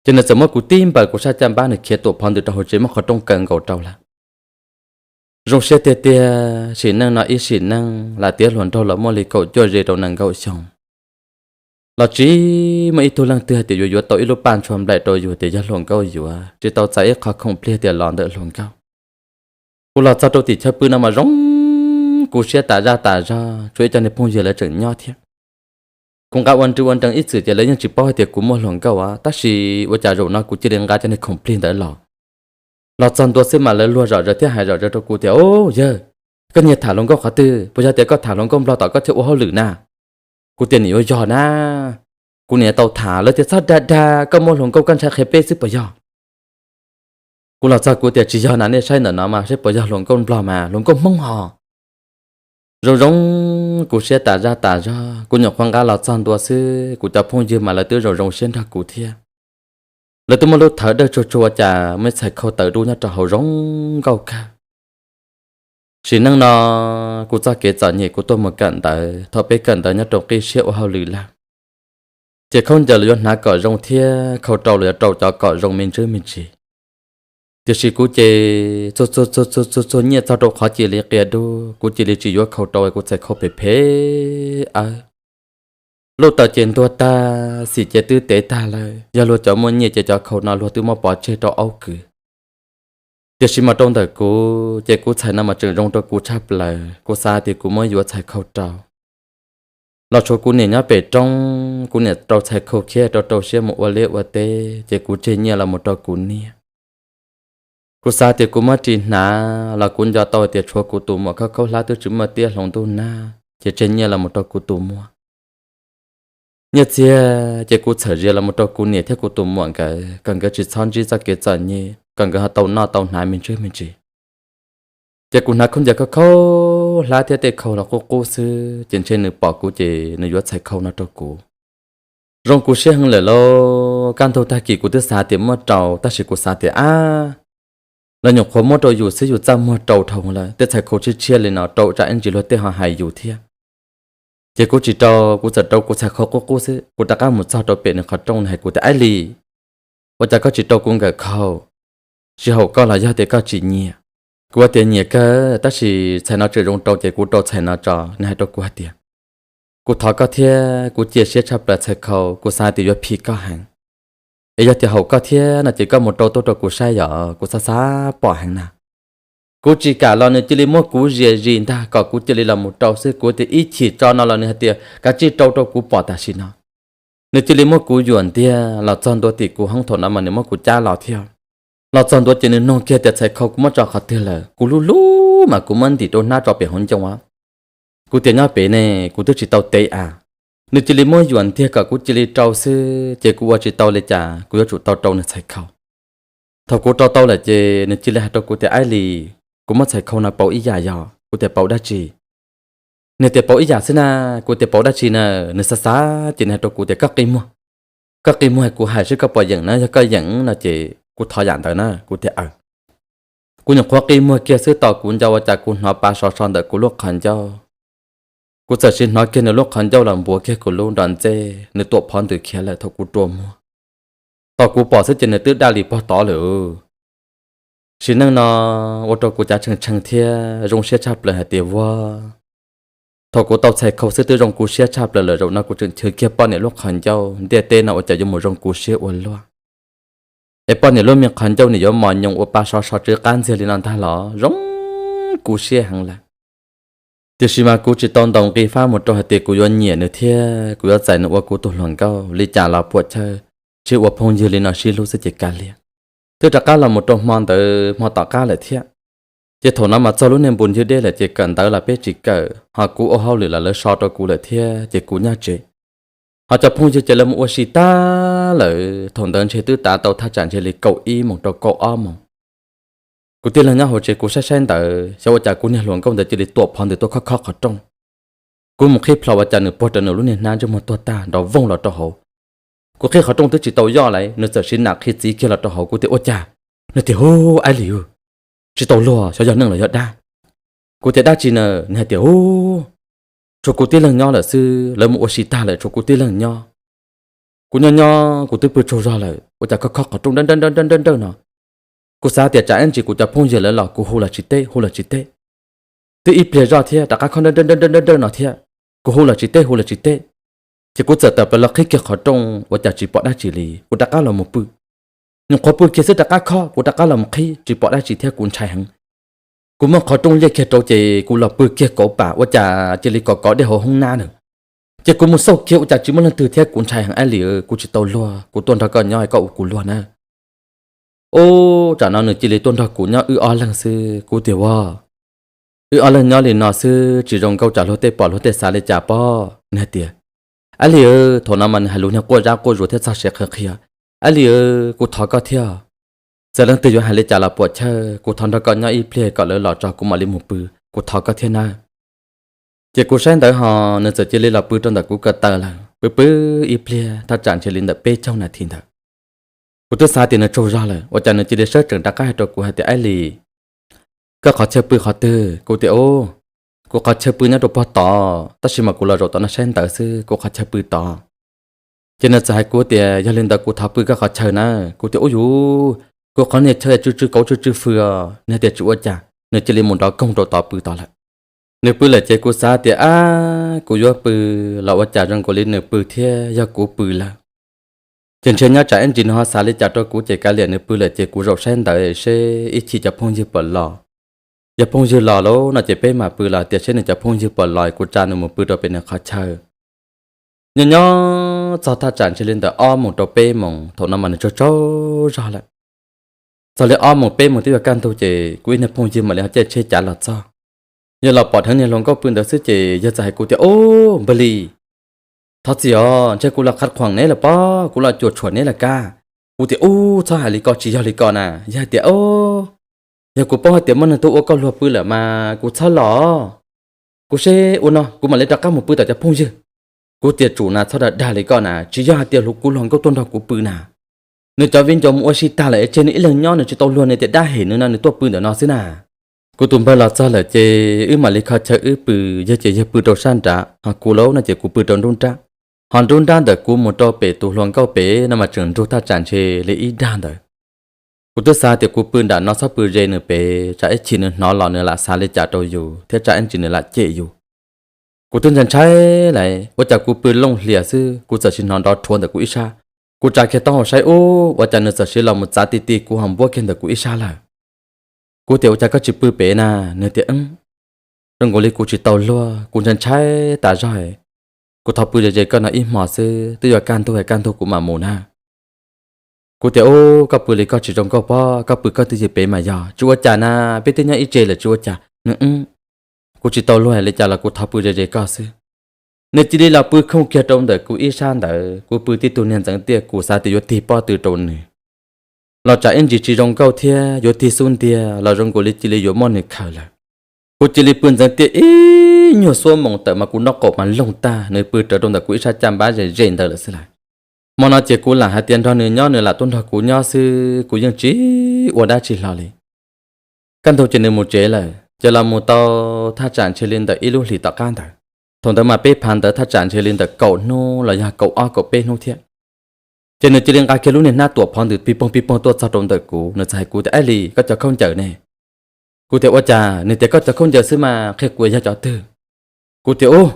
Ces nws txawm muab kuv tib npaws kuv sab caj npab, nws khiav tuam phov ntws rau hauv tsev muab qhov rooj kaw nkaus rau lawm. Zoo siab tiag tiag, sim neej no ib sim neej lam tiav hluas nraug los muaj li kaum cuaj ze rau nees nkaum xyoo los tsis muaj ib tug leej twg hais tias yuav yuav tau ib lub paj ntshua nplaim rau yus tias yog hluas nkauj yuav, tsis tau txais ib qho khoom plig tias los ntawm hluas nkauj. Kuv los txog rau tim chaw pw no mas zoo kuv siab tas zaj tas zog, tshuav ib co niag phooj ywg lawv tseem nyob thiab. Kuv nqa ua nrw ua nrees ib txwm ces lawv yeej tsis paub hais tias kuv muaj hluas nkauj os, tab sis ua cas zaum no kuv cia li nqa cov niag khoom plig ntawd los. Los txog ntua xwb mas lawv luag zom zaws thiab hais zom zaws rau kuv tias, Au yawg, koj niag tham hluas nkauj qhov twg? Puas yog tias koj tham hluas nkauj nplog tom koj thiaj ua hauj lwm na? Kuv tias, Nim yuav yog na, kuv niam tau tham lawv tias txhob dag dag, koj muaj hluas nkauj koj ntshai qhia peb xwb puas yog? Kuv los txog kuv tias, Tsis yog na, nej saib ntawm no mas saib puas yog hluas nkauj nplog mas hluas nkauj Hmoob hos. Zoo zoo kuv siab tas zaj tas zog, kuv nyuam qhuav nqa los txog ntua xwb kuv cov phooj ywg mas lawv twb zoo zoo siab nrog kuv thiab. Lawv twb muab lub thawv dawj tsuag tsuag ua cas muaj ib txhais khau tawv dub nyob rau hauv zoo nkauj kawg. Sim neej no kuv txoj kev txom nyem kuv tuaj mus kawm ntawv, thaum peb kawm ntawv nyob rau qib siab ua hauj lwm lawm, ces khaub ncaws los yuav hnav kom zoo thiab khau rau los yuav rau cov kom zoo me ntsis me ntsis. Tiam sis kuv ces txuag txuag txuag txuag txuag nyiaj txog rau qhov cia li qia dub, kuv cia li tsis yuav khau rau, kuv txhais khau phem phem awb. Luj taws ces ntuag tag, xim ces twb tev tag lawm, yog luag cov muaj nyiaj ces cov khau no luag twb muab pov tseg rau aub kwv. Tiam sis mas rau ntawm kuv ces kuv txhais no mas tseem zoo rau kuv tshaj plaws, kuv xav tias kuv muab yuav txhais khau rau. Los tshuav kuv niam nyob pem roob, kuv niam rau txhais khau khiav rau rau siab mus ua liaj ua teb, ces kuv tseg nyiaj los mus rau kuv niam. Kuv xav tias kuv muab ris hnav los kuv nco tau tias tshuav kuv tus muam khaub khaub hlab twb tsis muaj tiab hloov ntuj nag, ces tseg nyiaj los mus rau kuv tus muam. Nyiaj txiag ces kuv txhawm zia los mus rau kuv niam thiab kuv tus muam nkawd, kom nkawd tsis txhob ntsib txoj kev txom nyem, kom nkawd ho tau noj tau hnav me ntsis me ntsis. Ces kuv hnav khaub ncaws khaub khaub hlab thiab tej khau los qub qub xwb, ces ntshe nws pom kuv ces nws yuav txhais khau no rau kuv. Zoo kuv siab heev lawm lauj, kaj ntug tag kis kuv twb xav tias muab rau, tab sis kuv xav tias, Ab, lawv nyuam qhuav muab rau yus xwb yus txaj muag rau dhau lawm, tej txhais khau tshiab tshiab li no rau tsam ib ntsis luag tej ho hais yus thiab. Ces kuv tsis rau, kuv txawm rau kuv txhais khau qub qub xwb, kuv rov qab mus txog rau pem nws qhov rooj, nws hais kuv tias, Aib Lis, ua cas koj tsis rau kuv nkawm khau? Tsis haum koj los yog tias koj tsis nyiam? Kuv tias, Nyiam kawg, tab sis txhais no tseem zoo rau ces kuv rau txhais no tso. Nws hais rau kuv hais tias, Kuv thov koj thiab, kuv cia siab tshaj plaws Txhais Khau, kuv xav tias yuav phim koj heev. Es yog tias haum koj thiab no ces koj mus rau tuaj rau kuv saib yom, kuv xav xav pom heev na. Kuv tsis kam los nws cia li muab kuv zias zis ntag kom kuv cia li los mus rau xwb. Kuv tias ib chim tso no los nws hais tias kav tsij rau rau kuv pom tam sim no. Nws cia li muab kuv yuam ntiag los txog ntua tim kuv hoob, thaum no mas nws muab kuv cab los thiab. Los txog ntua ces nws nug kiag tias Txhais Khau, kuv muab tso qhov twg lawm? Kuv lub lub mas kuv muab ntim rau hnab tso pem hauv ncoo. Kuv tias nyob pem ne, kuv twb tsis tau tev a. Nws cia li muab yuam ntiag kom kuv cia li rau xwb, ces kuv ua tsis tau li cas, kuv yuav tsum tau rau nws Txhais Khau. Thaum kuv rau tau lawm ces nws cia li hais rau kuv tias Aib Lis, kuv muab Txhais Khau no pauv ib yam yog. Kuv tias pauv dab tsi? Nws tias pauv ib yam xwb na. Kuv tias pauv dab tsi na? Nws xav xav ces nws hais rau kuv tias koj qi muag, koj qi muag kuv hais seb koj puas yeem na, yog koj yeem no ces kuv thov yam ntawd na. Kuv tias aw. Kuv nyuam qhuav qi muag kiag xwb tos kuv nco ua cas kuv hnov pa sov so ntawm kuv lub qhov ncauj. Kuv txawm sim hnov kiag nws lub qhov ncauj los npuav kiag kuv lub nrov ntxej, nws tuam phov ntws khiav lawm thaum kuv rua muag. Tos kuv pom xwb ces nws twb daj li pog tod lawm. Sim neej no ua rau kuv cav tshee tshee thiab zoo siab tshaj plaws hais tias vuag, thaum kuv tau Txhais Khau xwb twb zoo kuv siab tshaj plaws lawm, zaum no kuv tseem chwv kiag poj niam lub qhov ncauj, ntiaj teb no ua cas yuav mus zoo kuv siab ua luaj. Es poj niam lub me qhov ncauj nws yuav mos nyoos ua pa sov so tsw qab ntxiag li no ntag los zoo kuv siab heev lawm. Tiam sis mas kuv tsis tau ntaus nqi fab mus rau hais tias kuv yuav nyiam nws thiab kuv yuav txais nws ua kuv tus hluas nkauj li cas los puam chawj, tsis ua phooj ywg li no sib hlub xwb ces kav liam. Twb rov qab los mus rau hmo ntawd hmo tom qab lawm thiab. Ces thaum no mas txog lub niag npus ncig deb lawm ces kawm ntawv los peb tsis kawm, ho kuv ua hauj lwm los lawv so rau kuv lawm thiab ces kuv nyob tsev. Ho cov phooj ywg ces lawv mus ua si tag lawm, thaum ntawd ntshe twb tav tau thaj tsam ntshe li kaum ib moos rau kaum ob moos. Kuv tij laug nyob hauv tsev, kuv saib saib ntawd xyov ua cas kuv niag hluas nkauj ntawd cia li tuam phov ntws tuaj khob khob qhov rooj. Kuv mus qhib plho ua cas nws puag rau nws lub niag hnab ntsej muag tuag tag nrov voog los rau hauv. Kuv qhib qhov rooj twb tsis tau yoj lawm, nws txawm siv nam qhib txiv kiag los rau hauv. Kuv tias ua cas? Nws tias hu, Aib Lis, tsis tau luag, xyov yog neeg los yog dab. Kuv tias dab tsi na? Nws hais tias hu, tshuav kuv tij laug nyob lawm xwb, lawv mus ua si tag lawm tshuav kuv tij laug nyob. Kuv nyob nyob kuv twb pw tsaug zog lawm, ua cas khob khob qhov rooj dawb dawb dawb dawb no. Kuv xav tias tsam ib ntsis kuv cov phooj ywg lawv los kuv hu los tsis teb, hu los tsis teb. Twb ib pliag zoj thiab rov qab khob dawb dawb dawb dawb no thiab, kuv hu los tsis teb, hu los tsis teb. Ces kuv txawm tawm plaws los qhib kiag qhov rooj ua cas tsis pom dab tsi li, kuv rov qab los mus pw. Nyuam qhuav pw kiag xwb rov qab khob, kuv rov qab los mus qhib tsis pom dab tsi thiab kuv ntshai heev. Kuv muab qhov rooj liaj kiag rau ces kuv los pw kiag kauv pam ua cas cia li kov kov dej hauv hoob nab na. Ces kuv mus xauj kiag ua cas tsis muaj leej twg thiab kuv ntshai heev. Aib Lis, kuv tsis tau luag, kuv tuaj nrog koj nyob koj ua kuv luag na. Ub, tsam no nws cia li tuaj nrog kuv nyob wb ob leeg xwb. Kuv tias ua, wb ob leeg nyob li no xwb tsis zoo nkauj tsam luag tej pom luag tej xav li cas pob? Nws hais tias, Aib Lis, thaum no mas nws hais lus niag quaj zab quaj zuav thiab txog siav qhia qhia. Aib Lis, kuv thov koj thiab, txawm leej twg yuav hais li cas los puam chawj, kuv thov nrog koj nyob ib pliag kom lawv los tso kuv mam li mus pw, kuv thov koj thiab nawb. Ces kuv saib ntawd ho nws txawm cia li los pw rau ntawm kuv ko taw lawm, pw pw ib pliag thaj tsam ntshe li ntawm peb caug nas this ntawd. Kuv twb xav tias nws tsaug zog lawm ua cas nws cia li sawv tsees rov qab hais rau kuv hais tias, Aib Lis, koj qhov chaw pw qhov twg? Kuv tias, Ub, kuv qhov chaw pw nyob rau puag tod, tab sis mas kuv los zaum tod no saib ntawv xwb, kuv qhov chaw pw tod. Ces nws txawm hais kuv tias, Yog li ntawd kuv thov pw koj qhov chaw na. Kuv tias, Ub yuv, kuv qhov niag chaw tsw tsw kauv tsw tsw fws os. Nws hais tias, Tsis ua cas. Nws cia li mus nrov koog rau tod pw tod lawm. Nws pw lawm ces kuv xav tias, Ab, kuv yuav pw los ua cas zoo nkaus li nws pw thiab yog kuv pw lawm. Ces ntshe nyob tsam ib ntsis nws ho xav li cas rau kuv ces kav liam, nws pw lawm ces kuv zaum saib ntawv seb ib chim cov phooj ywg puas los. Yog phooj ywg los lawm no ces peb mam pw los tias seb nws cov phooj ywg puas los kuv tsa nws mus pw rau pem nws qhov chaw. Nyob nyob txog thaj tsam ntshe li ntawm ob moos rau peb moos, thaum no mas nws tsaug tsaug zog lawm. Txog li ob moos peb moos twb yuav kaj ntug ces kuv ib niag phooj ywg mam li ho caij tsheb cav los txog. Yog los pom dheev niag hluas nkauj pw ntawd xwb ces yawg txawm hais kuv tias, Ub, npawg Lis, thov txim os, ntshe kuv los qhav khuam neb lawm pob, kuv los cuam tshuam neb lawm kab. Kuv tias, Ub, txhob hais li ko, tsis yog li ko na. Yawg hais tias, Ob, yog kuv paub hais tias muaj neeg tuaj ua koj luag pw lawm mas kuv txhob los. Kuv seb ua no kuv mam li rov qab mus pw tom cov phooj ywg. Kuv tias, Tsum na, txhob dag dag li ko na, tsis yog hais tias kuv hluas nkauj tuaj nrog kuv pw na. Nws cov viv ncaus mus ua si tag lawm es tseg nws ib leeg nyob, nws tsis tau luag, nws tias dab hem nws no nws tuaj pw ntawm no xwb na. Kuv tus npawg los txog lawm ces wb mam li kho chaw wb pw, yawg ces yawg pw rau sab nrad, ho kuv lawm no ces kuv pw rau nruab nrab. Ho nruab nrab ntawm kuv mus rau pem tus hluas nkauj pem no mas tseem nrug thaj tsam ntshe li ib dag ntawd. Kuv twb xav tias kuv pw nram no txhob pw ze nws pem, tsam ib chim nws hnov los nws lam xav li cas rau yus thiab tsam ib ntsis nws lam cem yus. Kuv twb ntshai ntshai lawm, ua cas kuv pw looj hlias xwb kuv txawm sim hnov nrov rhuav ntawm kuv ib sab. Kuv tsa kiag taub hau saib ub, ua cas nws txawm sim los mus txav ti ti kuv ho npuab kiag ntawm kuv ib sab lawm. Kuv tias ua cas koj tsis pw pem na? Nws tias zoo nkaus li kuv tsis tau luag, kuv ntshai ntshai tas zog. Kuv thov pw ze ze koj no ib hmos xwb, twb yuav kaj ntug kaj ntug kuv mam mus na. Kuv tias ub, koj pw li koj tsis zoo nkauj pob, koj pw koj twj ywm pem mas yog. Tsis ua cas na, peb twb nyob ib tse lawm tsis ua cas. Nws kuv tsis tau luag li cas los kuv thov pw ze ze koj xwb. Nws cia li los pw khooj kiag rau ntawm kuv ib sab ntawd, kuv pw tib tug niag ntxeev tiaj kuv xav tias yuav tig pob tw rau nws los tsam ib ntsis tsis zoo nkauj thiab yuav tig xub ntiag los zoo nkaus li cia li yuav muab nws khaws lawm. Kuv cia li pw ntxeev tiaj ib nyuag xuab moos tawm mas kuv nraub qaum mas loog tag, nws pw rawv rau ntawm kuv ib sab caj npab ze ze ntawd lawm xwb lawm. Hmo no ces kuv lam hais tias nrog nws nyob nws lam tuaj nrog kuv nyob xwb, kuv yeej tsis ua dab tsi hlo li. Kaj ntug ces nws mus tsev lawm, ces los mus tau thaj tsam ntshe li ntawm ib lub hlis tom qab ntawd. Thaum ntawd mas peb phav ntawd thaj tsam ntshe li ntawm kaum hnub los yog kaum ob kaum peb hnub thiab. Ces nws cia li nqa kiag lub niag hnab tuam phov ntws pig poog pig poog tuaj txog rau ntawm kuv, nws txawm hais kuv tias, Aib Lis, koj cov khaub ncaws ne? Kuv tias, Ua cas? Nws tias, Koj cov khaub ncaws xwb mas, qhia kuv yog cov twg? Kuv tias, Ub,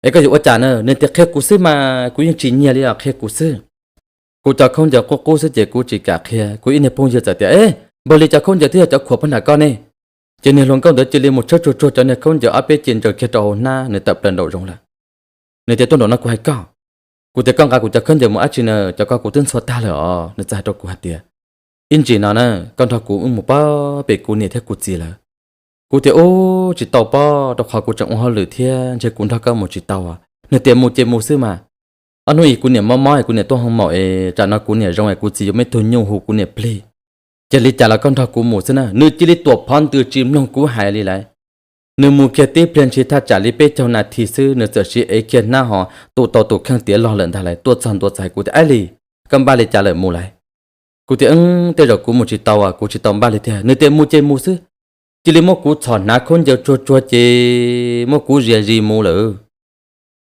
es koj yuav ua cas na? Nws tias, Qhia kuv xwb mas, kuv yeej tsis nyiag li os, qhia kuv xwb. Kuv cov khaub ncaws qub qub xwb ces kuv tsis kam qhia. Kuv ib niag phooj ywg txawm tias, E, npawg Lis cov khaub ncaws twb yog cov khuam pag nram koj ne. Ces niag hluas nkauj ntawd cia li mus tshawb tsuag tsuag cov niag khaub ncaws ob peb ce ntsaws kiag rau hauv hnab, nws tawm plaws nraum zoov lawm. Nws tias, Tuaj nraum no kuv hais koj. Kuv tias, Koj nqa kuv cov khaub ncaws mus dab tsi na? Cov ko kuv twb ntxhua tag lawm os. Nws txawm hais rau kuv hais tias, Ib ntsis no na, koj nrog kuv wb mus pab pem kuv niam thiab kuv txiv lawv. Kuv tias, Ub, tsis tau pob, rau qhov kuv tseem ua hauj lwm thiab ntshe kuv nrog koj mus tsis tau. Nws tias, Mus ces mus xwb mas. Ob hnub ib kuv niam mob mob es kuv niam tuaj hoo maum es tsam no kuv niam zoo es kuv txiv yuav muaj ib tug nyuj hu kuv niam plig. Ces li cas los koj nrog kuv mus xwb na. Nws cia li tuam phov ntws tsis mloog kuv hais li lawm. Nws mus kiag tib pliag ntshis thaj tsam li peb caug nas this xwb nws txawm siv ev kiag hnab ho tu tau tus kheej tiav log lawm ntag lawm, tuaj txog ntua txais kuv tias, Aib Lis, koj npaj li cas lawm mus lawm? Kuv tias, Tej zaum kuv mus tsis tau, kuv tsis tau npaj li tiag. Nws tias, Mus ces mus xwb. Cia li muab kuv txhom hnav khaub ncaws tsuag tsuag ces muab kuv zias zis mus lawm.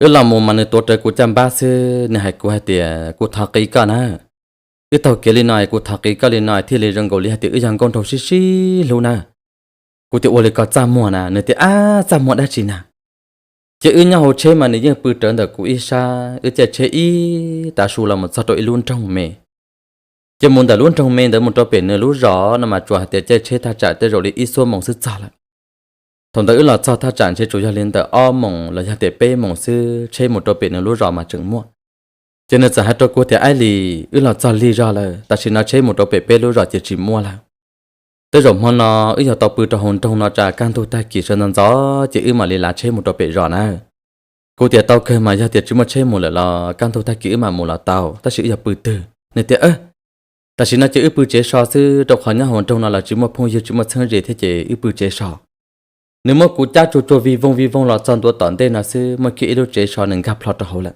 Wb los mus mas nws tuav rawv kuv caj npab xwb, nws hais kuv hais tias, Kuv thov qiv koj na. Wb taug kev li no es kuv thov qiv koj li no thiaj li zoo nkaus li hais tias wb yog nkauj nraug sib sib hlub na. Kuv tias, Ua li ko txaj muag na? Nws tias, Ab, txaj muag dab tsi na? Ces wb nyob hauv tsheb mas nws yeej pw rawv ntawm kuv ib sab, wb caij tsheb ib tav su los mus txog rau ib lub nroog me. Ces mus ntawm lub nroog me ntawd mus rau pem nws lub zos no mas tsuas hais tias caij tsheb thaj tsam tej zaum li ib xuab moos xwb txog lawm. Thaum ntawd wb los txog thaj tsam ntshe tsuas yog li ntawm ob moos los yog tias peb moos xwb tsheb mus rau pem nws lub zos mas tseem muaj. Ces nws txawm hais rau kuv tias, Aib Lis, wb los txog lig zog lawm, tam sim no tsheb mus rau pem peb lub zos ces tsis muaj lawm. Tej zaum hmo no wb yog tau pw rau hauv nroog no tsam kaj ntug tag kis sawv ntxov ntxov ces wb mam li lav tsheb mus rau pem zos na. Kuv tias, Tau kawg mas, yog tias tsis muaj tsheb mus lawm los kaj ntug tag kis wb mam mus los tau, tab sis wb yog pw twg? Nws tias, Tam sim no ces wb pw tsev so xwb, rau qhov nyob hauv nroog no los tsis muaj phooj ywg tsis muaj txheeb ze thiab ces wb pw tsev so. Nws muab kuv cab tsuag tsuag vij voog vij voog los txog ntua tom ntej no xwb muaj kiag ib lub tsev so nws nkag plho rau hauv lawm.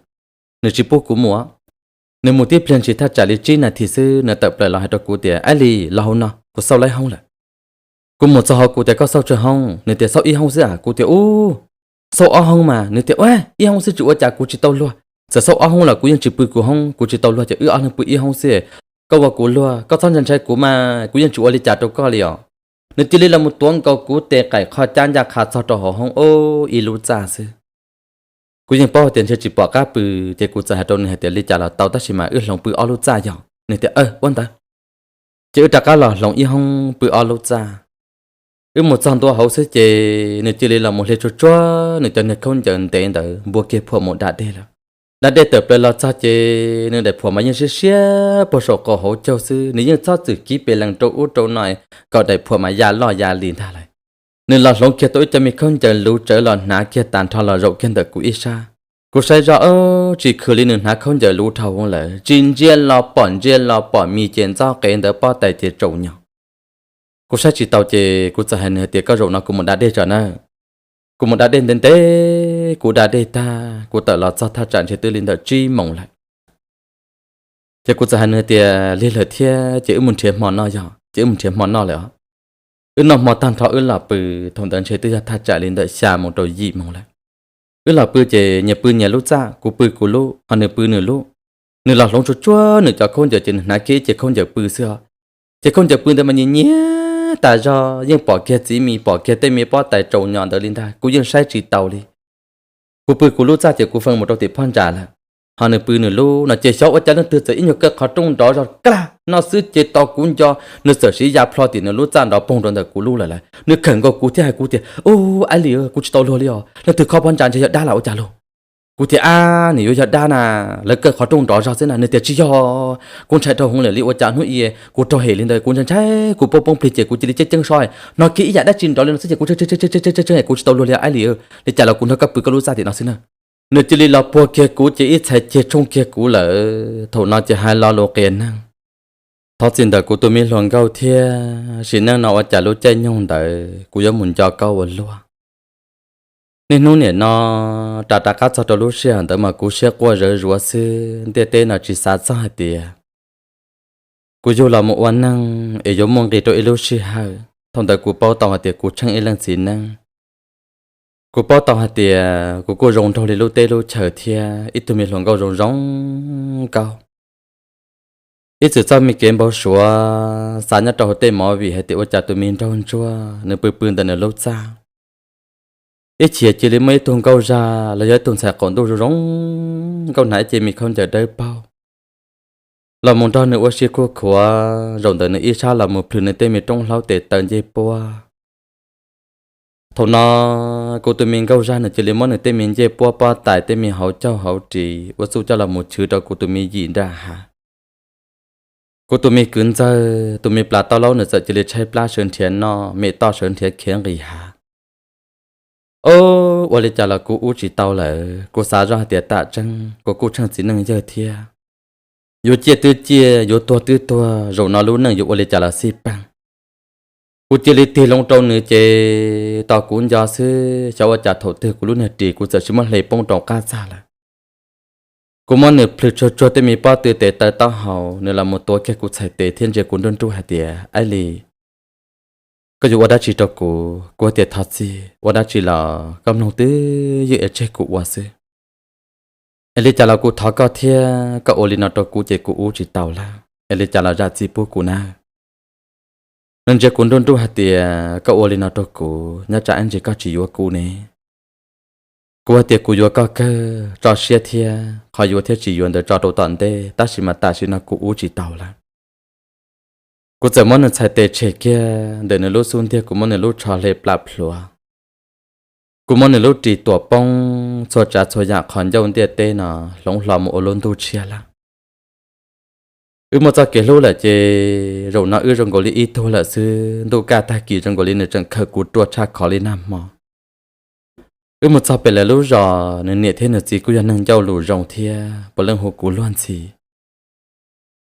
Nws tsis pub kuv mus. Nws mus tib pliag ntshis thaj tsam li tsib nas this xwb nws tawm plaws los hais rau kuv tias, Aib Lis, los hauv no, kuv xauj laib hoob lawm. Kuv mus txog hauv kuv tias, Koj xauj tsawg hoob? Nws tias, Xauj ib hoob xwb a. Kuv tias, Ub, xauj ob hoob mas. Nws tias, Ua, ib hoob xwb tsis ua cas, kuv tsis tau luag. Txawm xauj ob hoob los kuv yeej tsis pw kuv hoob, kuv tsis tau luag ces wb ob leeg pw ib hoob xwb. Koj ua kuv luag, koj txhob ntshai ntshai kuv mas, kuv yeej tsis ua li cas rau koj li os. Nws cia li los mus tuav nkaus kuv tes qaim qho cab ncaj qha txog rau hauv hoob, ub, ib lub txaj xwb. Kuv yeej paub hais tias ntshe tsis pom qab pw, ces kuv txawm hais rau nws hais tias, Li cas los tau, tab sis mas wb hloov pw ob lub txaj yog? Nws tias, Ua ntawd. Ces wb rov qab los hloov ib hoob pw ob lub txaj. Wb mus txog ntua hauv xwb ces nws cia li los mus hle tsuag tsuag nws cov niag khaub ncaws ntev ntawd npuab kiag phuam mus da dej lawm. Da dej tawm plaws los txog ces nws daim phuam mas yeej siab siab puag saum qaum hauv caug xwb, nws yeej txhob txwm kib pes lees rau ub rau no kom daim phuam mas ya loj ya li ntag lawm. Nws los hloov kiag tau ib co me khaub ncaws luv tsawv los hnav kiag tas nrho los zaum kiag ntawm kuv ib sab. Kuv saib zoj, tsis khwv li, nws hnav khaub ncaws luv dhau hwv lawm, tsis ntsia los pom, ntsia los pom mis ces ntxob qev ntawd pob tais ces tsaus nyos. Kuv saib tsis tau ces kuv txawm hais nws hais tias, Koj zaum no kuv mus da dej tso na. Kuv mus da dej ntev ntev, kuv da dej tag kuv tawm los txog thaj tsam ntshe twb li ntawm tsib moos lawm. Ces kuv txawm hais nws tias, Lig lawm thiab ces wb mus nrhiav hmo noj yog, ces wb mus nrhiav hmo noj lawm os. Wb noj hmo tag nrho wb los pw, thaum ntawd ntshe twb yog thaj tsam li ntawm xya mus rau yim moos lawm. Wb los pw ces nyias pw nyias lub txaj, kuv pw kuv lub ho nws pw nws lub. Nws los hloov tsuag tsuag nws cov khaub ncaws ces nws hnav kiag ib ce khaub ncaws pw xwb os. Ces khaub ncaws pw ntawd mas nyias nyias tas zog, yeej pom kiag txiv mis pom kiag tej me pob tais tsaus nyos ntawd li ntag, kuv yeej saib tsis tau li. Kuv pw kuv lub txaj ces kuv feej mus rau tim phab ntsa lawm, ho nws pw nws lub no ces xyov ua cas leej twg txawm ib nyuag kaw qhov rooj nrov zog kaj no xwb ces tos kuv nco, nws txawm siv ya plho tim nws lub txaj nrov poog rau ntawm kuv lub lawm lauj. Nws khawm nkaus kuv thiab hais kuv tias, Ub, Aib Lis, kuv tsis tau luag li os, leej twg khob phab ntsa ntshe yog dab los ua cas lauj? Kuv tias, Ab, nws yuav yog dab na, lawv kaw qhov rooj nrov zog xwb na. Nws tias, Tsis yog, kuv ntshai dhau hwv lawm li, ua cas hnub i kuv raug hem li ntawd, kuv ntshai ntshai kuv poob poob plig ces kuv cia li ceeb ceeb so, hnov kiag ib yam dab tsi nrov li no xwb ces kuv tseeb tseeb, kuv tsis tau luag li Aib Lis, li cas los kuv nrog koj pw koj lub txaj tim no xwb na. Nws cia li los puag kiag kuv ces ib txhais ceg tshooj kiag kuv lawm. Thaum no ces hais lo lus qias neeg, thov txim ntawm kuv tus me hluas nkauj thiab sim neej no ua cas lub caij nyoog ntawd kuv yuav mus nco koj ua luaj. Niaj hnub nim no ras rov qab txog rau lub sij hawm ntawd mas kuv siab quaj zawv zuav xwb, ntiaj teb no tsis xav txog hais tias kuv yug los mus ua neeg es yuav muaj nqis rau ib lub sij hawm. Thaum ntawd kuv paub tau hais tias kuv tsheej ib leej txiv neej. Kuv paub tau hais tias kuv kuj zoo nraug li lub teb lub chaw thiab ib tug me hluas nkauj zoo zoo nkauj. Ib txwm txoj me kev npau suav xav nyob rau hauv tej movie hais tias ua cas tus me nraug ntsuag nws pw pw ntawm nws lub txaj, ib chim cia li muaj ib tug nkauj zag los yog ib tug ntxhais qaum ntuj zoo zoo nkauj hnav ib ce me khaub ncaws dawb paug los mus nrog nws ua si khuj khuav, zaum ntawm nws ib sab los mus plhws nws tej me roob hlaub tes taw ncej puab. Thaum no kuv tus me nkauj zag nws cia li muab nws tej me ncej puab pob tais tej me hauv caug hauv ris ua txuj coj los mus chwv rau kuv tus me yim nram hav. Kuv tus me kwv ntxawg tus me plas taub laub nws txawm cia li tshaib plab sawv nrhiav noj, me toj sawv nrhiav khiav nqis hav. Ob, ua li cas los kuv ub tsis tau lawm. Kuv xav zoj hais tias tam tseeb kuv kuj tsheej txiv neej yawg thiab, yuav ciaj twb ciaj, yuav tuag twb tuag, zaum no lub neej yuav ua li cas los xij peem. Kuv cia li tig loo rau nws ces tos kuv nco xwb, xyov ua cas thaum twg kuv lub niag ris kuv txawm sis muab hle poob rau qab txaj lawm. Kuv muab nws plhws tsuag tsuag tej me pob tw tes taw taub hau, nws los mus tuav kiag kuv txhais tes thiab ntsia kuv nruj nruj hais tias, Aib Lis, koj yuav ua dab tsi rau kuv? Kuv tias, Thov txim, ua dab tsi los koj mloog twb ywj es tseg kuv ua xwb. Es li cas los kuv thov koj thiab, koj ua li no rau kuv ces kuv ub tsis tau lawm. Es li cas los zam txim pub kuv nawb. Nws ntsia kuv nruj nruj hais tias, Koj ua li no rau kuv, nyob tsam ib ntsis koj tsis yuav kuv ne? Kuv hais tias, Kuv yuav koj kawg, tso siab thiab, qhov yuav thiab tsis yuav ntawd tso rau tom ntej, tab sis mas tam sim no kuv ub tsis tau lawm. Kuv txawm muab nws txhais tes tshem kiag ntawm nws lub xub ntiag, kuv muab nws lub tsho hle plam plhuav. Kuv muab nws lub ris tuam poob, txhua tsav txhua yam qhov ncauj ntiaj teb no hloov hlo mus ua lub ntuj tshiab lawm. Wb muaj txoj kev hlub lawm ces zaum no wb zoo nkaus li ib tug lawm xwb, ntuj kaj tag kis zoo nkaus li nws tseem khawm kuv ruaj tshaj qhov li nag hmo. Wb mus txog pem lawv lub zos, nws niam thiab nws txiv kuj yog neeg ncauj lus zoo thiab puav leej hu kuv luag ntxhi.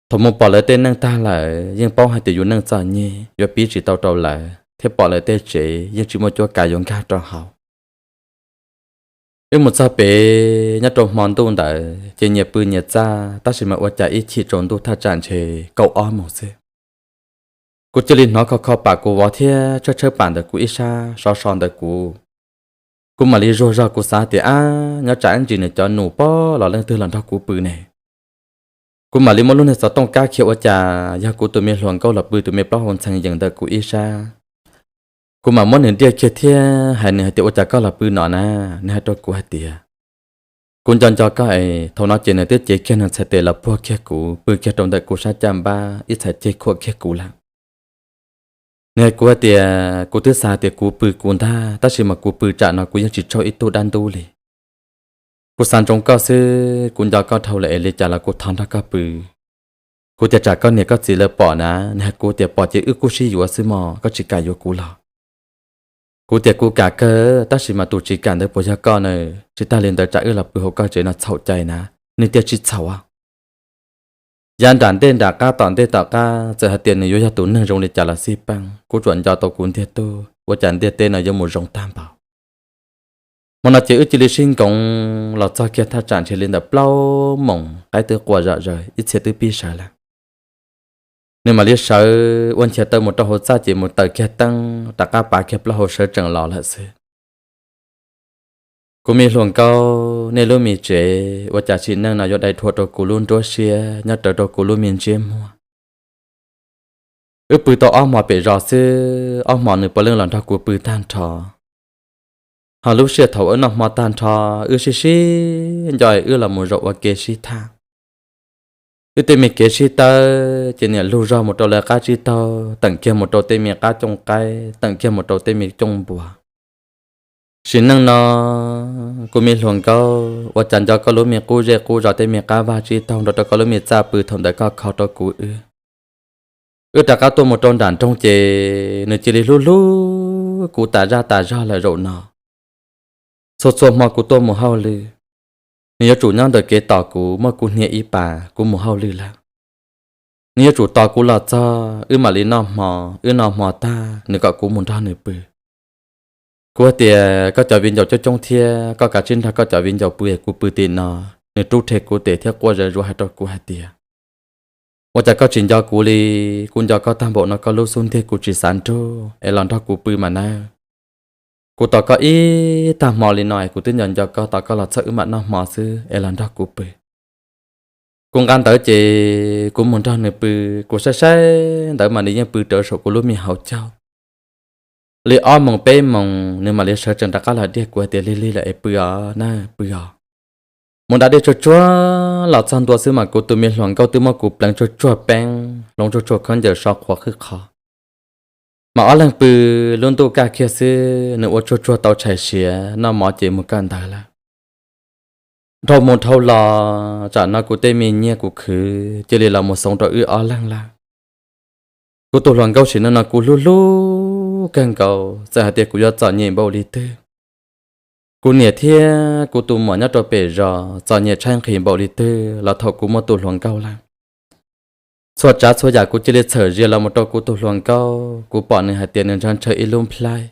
Thaum mus pom lawv tej neej tag lawm yeej paub hais tias yus neej txom nyem yuav pib tsis tau rau lawv, thiab pom lawv tej tsev yeej tsis muaj cuab kav yuav nkag rau hauv. Wb mus txog pem nyob rau hmo ntuj ntawd ces nyias pw nyias txaj, tab sis mas ua cas ib chim tsaus ntuj thaj tsam ntshe kaum ob moos xwb. Kuv cia li hnov kho kho pam kuv vov thiab tshawb tshawb pam ntawm kuv ib sab, sov so ntawm kuv. Kuv mam li zuag zog, kuv xav tias, Ab, nyob tsam ib ntsis nws cov nus pob los leej twg los nrog kuv pw ne? Kuv mam li muab lub niag xov tooj kab khiav, ua cas yog kuv tus me hluas nkauj los pw tus me plaub hau ntxhee yees ntawm kuv ib sab. Kuv mam muab nws diaj kiag thiab hais nws hais tias, Ua cas koj los pw no na? Nws hais rau kuv hais tias, Kuv nco nco koj es. Thaum no ces nws twb cev kiag nws txhais tes los puag kiag kuv, pw kiag rau ntawm kuv sab caj npab ib txhais ceg khuam kiag kuv lawm. Nws hais kuv hais tias, Kuv twb xav hais tias kuv pw kuv ntag, tab sis mas kuv pw tsam no kuv yeej tsis raug ib tug dab ntub li. Kuv xav ntsoov koj xwb, kuv nco koj dhau lawm es li cas los kuv thov nrog koj pw. Kuv tias, Tsam koj niam koj txiv lawv pom na. Nws hais kuv tias, Pom ces wb kuj sib yuav xwb mog, koj tsis kam yuav kuv los? Kuv tias, Kuv kam kawg, tab sis mas tus tsis kam ntawd puas yog koj na? Tsis tag li ntawd tsam wb los pw hauv koj tsev no txhaum cai na. Nws tias, Tsis txhaum. Yav nram ntej nram qab tom ntej tom qab txawm hais tias nws yuav yog tus neeg zoo li cas los xij peem, kuv tsuas nco tau kuv ntiag tug, ua cas ntiaj teb no yuav mus zoo tag npaum. Hmo no ces wb cia li sib nkoos los txog kiag thaj tsam ntshe li ntawm plaub moos, qaib twb qua zom zaws, ib txhia twb pib sawv lawm. Nws mam li sawv ua nchiav taw mus rau hauv txaj ces mus taws kiag teeb, rov qab pav kiag plaub hau sawv tsees los lawm xwb. Kuv me hluas nkauj, nej lub me tsev ua cas sim neej no yuav dai dhuam rau kuv lub nruab siab nyob rawv rau kuv lub me ntsiab muag. Wb pw tau ob hmo pem zos xwb, ob hmo nws puav leej los nrog kuv pw tag nrho. Ho lub sij hawm thaum wb noj hmo tag nrho, wb sib sib nco es wb los mus zaum ua ke sib tham. Wb tej me kev sib tawb ces niam lug zog mus rau lawv qab tsib taug, teem kiag mus rau tej me qab cooj qaib, teem kiag mus rau tej me cooj npua. Sim neej no, kuv me hluas nkauj, ua cas nco koj lub me qub zej qub zos tej me qab vaj tsib taug nrog rau koj lub me txaj pw thaum ntawd koj kho rau kuv wb. Wb rov qab tuaj mus rau nram nroog ces nws cia li hlub hlub kuv tas zaj tas zog lawm zaum no. Txhua txhua hmo kuv tuaj mus hauj lwm, nws yuav tsum nyob ntawm kev tos kuv, muab kuv hnia ib pas kuv mus hauj lwm lawm. Nws yuav tsum tos kuv los txog wb mam li noj hmo, wb noj hmo tag nws kom kuv mus nrog nws pw. Kuv hais tias koj cov viv ncaus coob coob thiab, koj kav tsij nrog koj cov viv ncaus pw es kuv pw tim no. Nws rub rhe kuv tes thiab quaj zaws zuav hais rau kuv hais tias, ua cas koj tsis nco kuv li? Kuv nco koj tag npaum no koj lub xub ntiag kuv tsis xav nrug es los nrog kuv pw mas nawb. Kuv tos koj ib tag hmo li no es kuv twb nco nco koj, tos koj los txog wb mam noj hmo xwb es los nrog kuv pw. Kuv nqa ntawv ces kuv mus nrog nws pw, kuv saib saib ntawv mas nws yeej pw rawv saum kuv lub me hauv caug. Li ob moos peb moos nws mam li sawv tsees rov qab los diag kuv hais tias, lig lig lawm es pw os na, pw os. Mus da dej tsuag tsuag los txog ntua xwb mas kuv tus me hluas nkauj twb muab kuv pleev tsuag tsuag peeb, hloov tsuag tsuag khaub ncaws so qhuav qhwb qhov. Mas ob leeg pw, lub ntuj kaj kiag xwb, nws ua tsuag tsuag tau tshais siav noj mov ces mus kawm ntawv lawm. Dhau mus dhau los, tsam no kuv tej me nyiaj kuv khwv cia li los mus xoov rau wb ob leeg lawm. Kuv tus hluas nkauj sim neej no kuv hlub hlub kawg nkaus, txawm hais tias kuv yuav txom nyem npaum li twg, kuv niam thiab kuv tus muam nyob rau pem zos txom nyem tshaib nqhis npaum li twg los thaum kuv muaj tus hluas nkauj lawm, txhua tsav txhua yam kuv cia li txhawm zia los mus rau kuv tus hluas nkauj. Kuv pom nws hais tias nws ntshaw ntshaw ib lub nplhaib.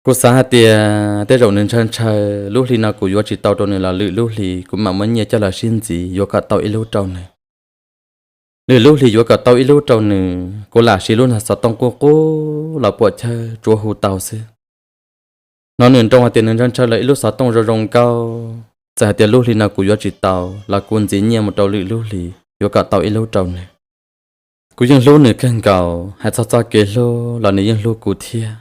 Kuv xav hais tias tej zaum nws ntshaw ntshaw, lub hli no kuv yuav tsis tau rau nws los lwm lub hli kuv mam muab nyiaj coj los sib ntxiv yuav kom tau ib lub rau nws. Lwm lub hli yuav kom tau ib lub rau nws, kuv lam siv lub niag xov tooj qub qub los puam chawj tsuav hu tau xwb. Hnov nws nroo hais tias nws ntshaw ntshaw lawm ib lub xov tooj zoo zoo nkauj, txawm hais tias lub hli no kuv yuav tsis tau los kuv ntxiv nyiaj mus rau lwm lub hli yuav kom tau ib lub rau nws. Kuv yeej hlub nws kawg nkaus, hais txog txoj kev hlub los nws yeej hlub kuv thiab.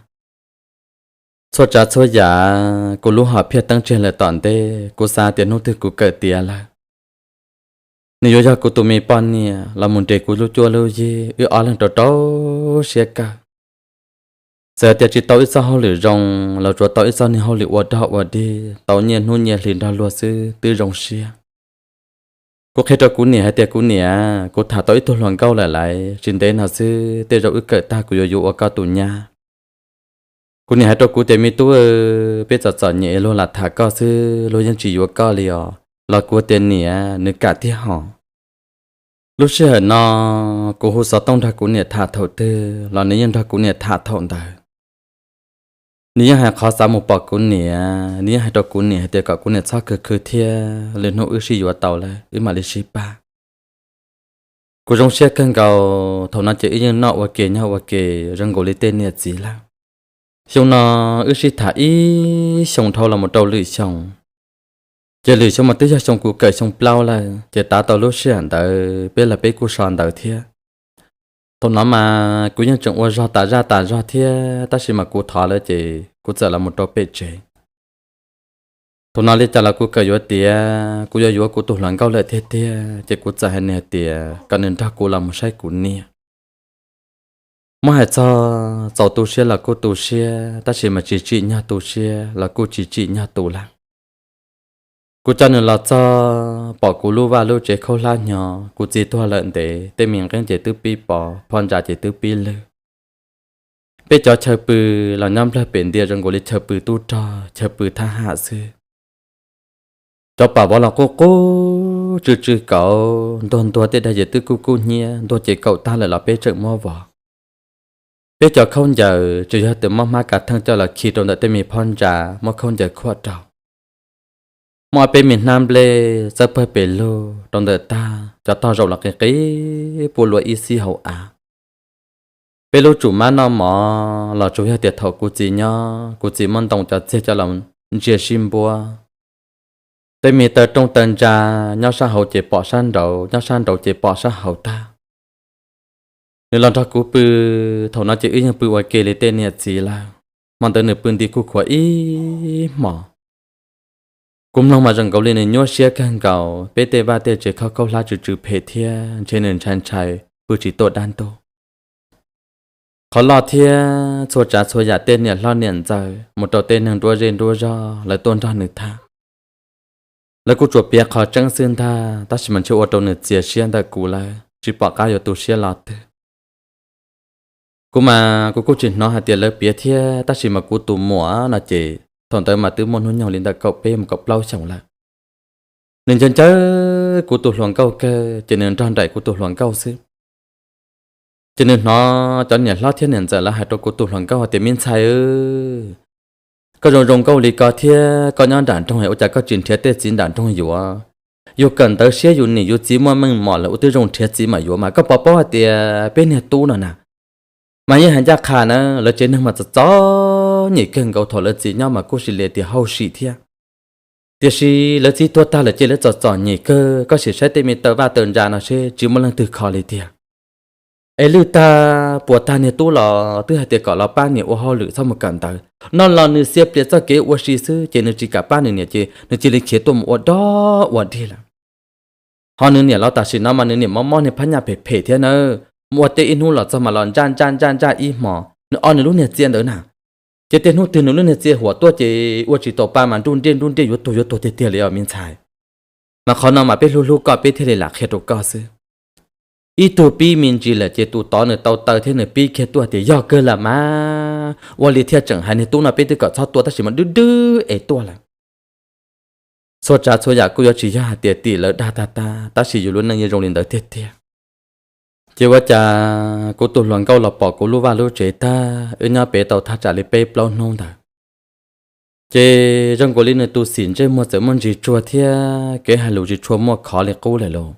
Txhua tsav txhua yam kuv lub hom phiaj teeb tseg lawm tom ntej, kuv xav tias hnub twg kuv kawm tiav lawm, nws yuav yog kuv tus me poj niam los mus nres kuv lub cuab lub yig, wb ob leeg rau rau siab kawg. Txawm tias tsis tau ib txoj hauj lwm zoo los tsuav tau ib txoj niag hauj lwm ua dog ua dig, tau nyiaj hnub nyiaj hli nrog luag xwb twb zoo siab. Kuv qhia rau kuv niam hais tias, kuv niam, kuv tham tau ib tug hluas nkauj lawm lauj, tsis ntev no xwb tej zaum wb kawm tag kuv yuav yuav ua koj tus nyab. Kuv niam hais rau kuv tias, me tub, peb txom txom nyem luag lam tham koj xwb, luag yeej tsis yuav koj li os. Los kuv tias, niam, nws kam tiag hos. Lub sij hawm no kuv hu xov tooj nrog kuv niam tham thaum twg los nws yeej nrog kuv niam tham thaum ntawd. Nws yeej hais qhov xav mus pom kuv niam, nws yeej hais rau kuv niam hais tias kom kuv niam txhob khwv khwv thiab, lwm hnub wb sib yuav tau lawm wb mam li sib pab. Kuv zoo siab kawg nkaus, thaum no ces wb yeej noj ua ke nyob ua ke zoo nkaus li tej niam txiv lawm. Xyoo no wb sib tham ib xyoos dhau los mus rau lwm xyoo. Ces lwm xyoo mas twb yog xyoo kuv kawm xyoo plaub lawm, ces tav tau lub sij hawm ntawd peb los peb kuj so ntawd thiab. Thaum no mas kuv yeej tseem ua zog tas zaj tas zog thiab, tab sis mas kuv thov lawm ces kuv txawm los mus rau pem tsev. Thaum no li cas los kuv kawm yuav tiav, kuv yuav yuav kuv tus hluas nkauj lawm tiag tiag, ces kuv txawm hais nws hais tias kom nws nrog kuv los mus saib kuv niam. Muab hais txog txaus tu siab los kuj tu siab, tab sis mas tsis tsim nyog tu siab los kuj tsis tsim nyog tu lawm. Kuv coj nws los txog pom kuv lub vaj lub tsev khaub hlab hnyo, kuv txiv tuag lawm ntev, tej me nqeeb ces twb pib pov, phab ntsa ces twb pib lwg. Peb cov chaw pw los nyob nplawg pem ntiaj zoo nkaus li chaw pw tub rog, chaw pw thab ham xwb. Cov pam vov los qub qub tsw tsw kauv, ntuag ntuag tej dag ces twb kub kub hnyiab, ntuag ces kaum tag lawm los peb tseem muab vov. Peb cov khaub ncaws tsuas yog tias muab hmab kav theej coj los khi rau ntawm tej me phab ntsa, muab khaub ncaws khuam rau. Muab ob peb me hnab nplej txawb pawg pes lug rau ntawm tag, cov tog zaum los qis qis puab luaj ib xib hauv av. Peb lub tsum mab noj mov los tsuas yog tias thaum kuv txiv nyob, kuv txiv muab ntoo cov txiag coj los ntsia sib npuab. Tej me taw rooj taw ntsa nyob sab hauv ces pom sab nraud, nyob sab nraud ces pom sab hauv tag. Nws los nrog kuv pw, thaum no ces wb yeej pw ua ke li tej niam txiv lawm. Hmo ntawd nws pw nti kuj khuav ib hmos. Kuv mloog mas zoo nkaus li nws nyuaj siab kawg nkaus, peb tej vaj tej tsev khaub khaub hlab tsw tsw phem thiab ntshe nws ntshai ntshai pw tsis tuaj dab ntub. Qhov loj thiab txhua tsav txhua yam tej niam hlob niam ntxawm mus rau tej neeg nruab zej nruab zog lawv tuaj nrog nws tham. Lawv kuj tsuas piav qhov tseeb xwb ntag, tab sis mas ntshe ua rau nws txias siab ntawm kuv lawm, tsis pom qab yuav tu siab los twg. Kuv mas kuv kuj tsis hnov hais tias lawv piav thiab, tab sis mas kuv tus muam no ces thaum ntawd mas twb muaj hnub nyoog li ntawm kaum peb mus kaum plaub xyoos lawm. Nws ncaws ncaws kuv tus hluas nkauj kawg ces nws nrog nraim kuv tus hluas nkauj xwb. Ces nws hnov cov niam hlob thiab niam ntxawm lawv hais rau kuv tus hluas nkauj hais tias, me ntxhais, koj zoo zoo nkauj li ko thiab koj nyob nram nroog ua cas koj tsis nrhiav tej txiv nram nroog yuav? Yus kawm ntawv siab yus niam yus txiv muaj meej mom lawm ua twb zoo nrhiav txiv mas yuav mas. Koj puas paub hais tias peb niag tub no na, mas yeej hais ncaj qha na, lawv tsev neeg mas txom txom nyem kawg nkaus, thaum lawv txiv nyob mas kuj sis li tias hauj sim thiab. Tiam sis lawv txiv tuag tag lawm ces lawv txom txom nyem kawg, koj sim saib tej me taw vaj taw ntsa no seb tsis muaj leej twg kho li tiag. Es lwj tag puas tag niag tub los twb hais tias kom los pab niam ua hauj lwm txhob mus kawm ntawv. No los nws xiav plias txoj kev ua si xwb ces nws tsis kam pab nws niam ces nws cia li khiav tuaj mus ua dog ua dig lawm. Ho nws niam los tam sim no mas nws niam mob mob niag phab nyaj phem phem thiab na, mus ua teb ib hnub los txog mas los ntsaj ntsaj ntsaj ntsaj ib hmos, nws o nws lub niag txiaj ntawd na. Ces tej hnub twg nws lub niag txiaj huam tuaj ces ua tsis tau pa mas nruj nriaj nruj nriaj yuav tuag yuav tuag tiag tiag li os me ntxhais. Mas qhov no mas peb hlub hlub koj peb thiaj li lam qhia rau koj xwb. Ib tug pib me ntsis lawm ces tus tod nws tau taw thiab nws pib kiag tuaj tias yog kawg lam mas, ua li thiaj tseem hais niag tub no peb twb kom txhob tuaj tab sis mas dwb dwb es tuaj lawm. Txhua tsav txhua yam kuj yuav tsis yog hais tias tim lawv dag tag tag, tab sis yus lub neej yeej zoo li ntawd tiag tiag. Ces ua cas kuv tus hluas nkauj los pom kuv lub vaj lub tsev tag, wb nyob pem tau thaj tsam li peb plaub hnub ntawd, ces zoo nkaus li nws tus xim ntsej muag txawm muaj ntsis tsuag thiab kev hais lus tsis tshua muaj khov li qub lawm lauj.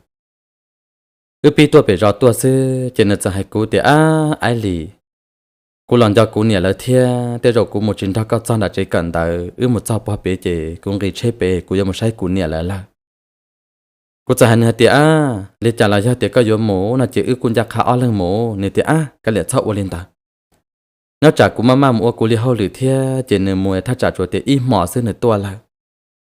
Wb pib tuaj pem zos tuaj xwb ces nws txawm hais kuv tias, ab Aib Lis, kuv los nco kuv niam lawv thiab, tej zaum kuv mus tsis nrog koj txog nram tsev kawm ntawv, wb mus txog pog pem ces kuv nqis tsheb pem kuv yuav mus saib kuv niam lawv lawm. Kuv txawm hais nws hais tias, ab, li cas los yog tias koj yuav mus no ces wb kuj ncaj qha ob leeg mus. Nws tias, ab, kav liam txhob ua li ntawd, nyob tsam kuv maj maj mus ua kuv li hauj lwm thiab ces nws mus thaj tsam tsuas tias ib hmos xwb nws tuaj lawm.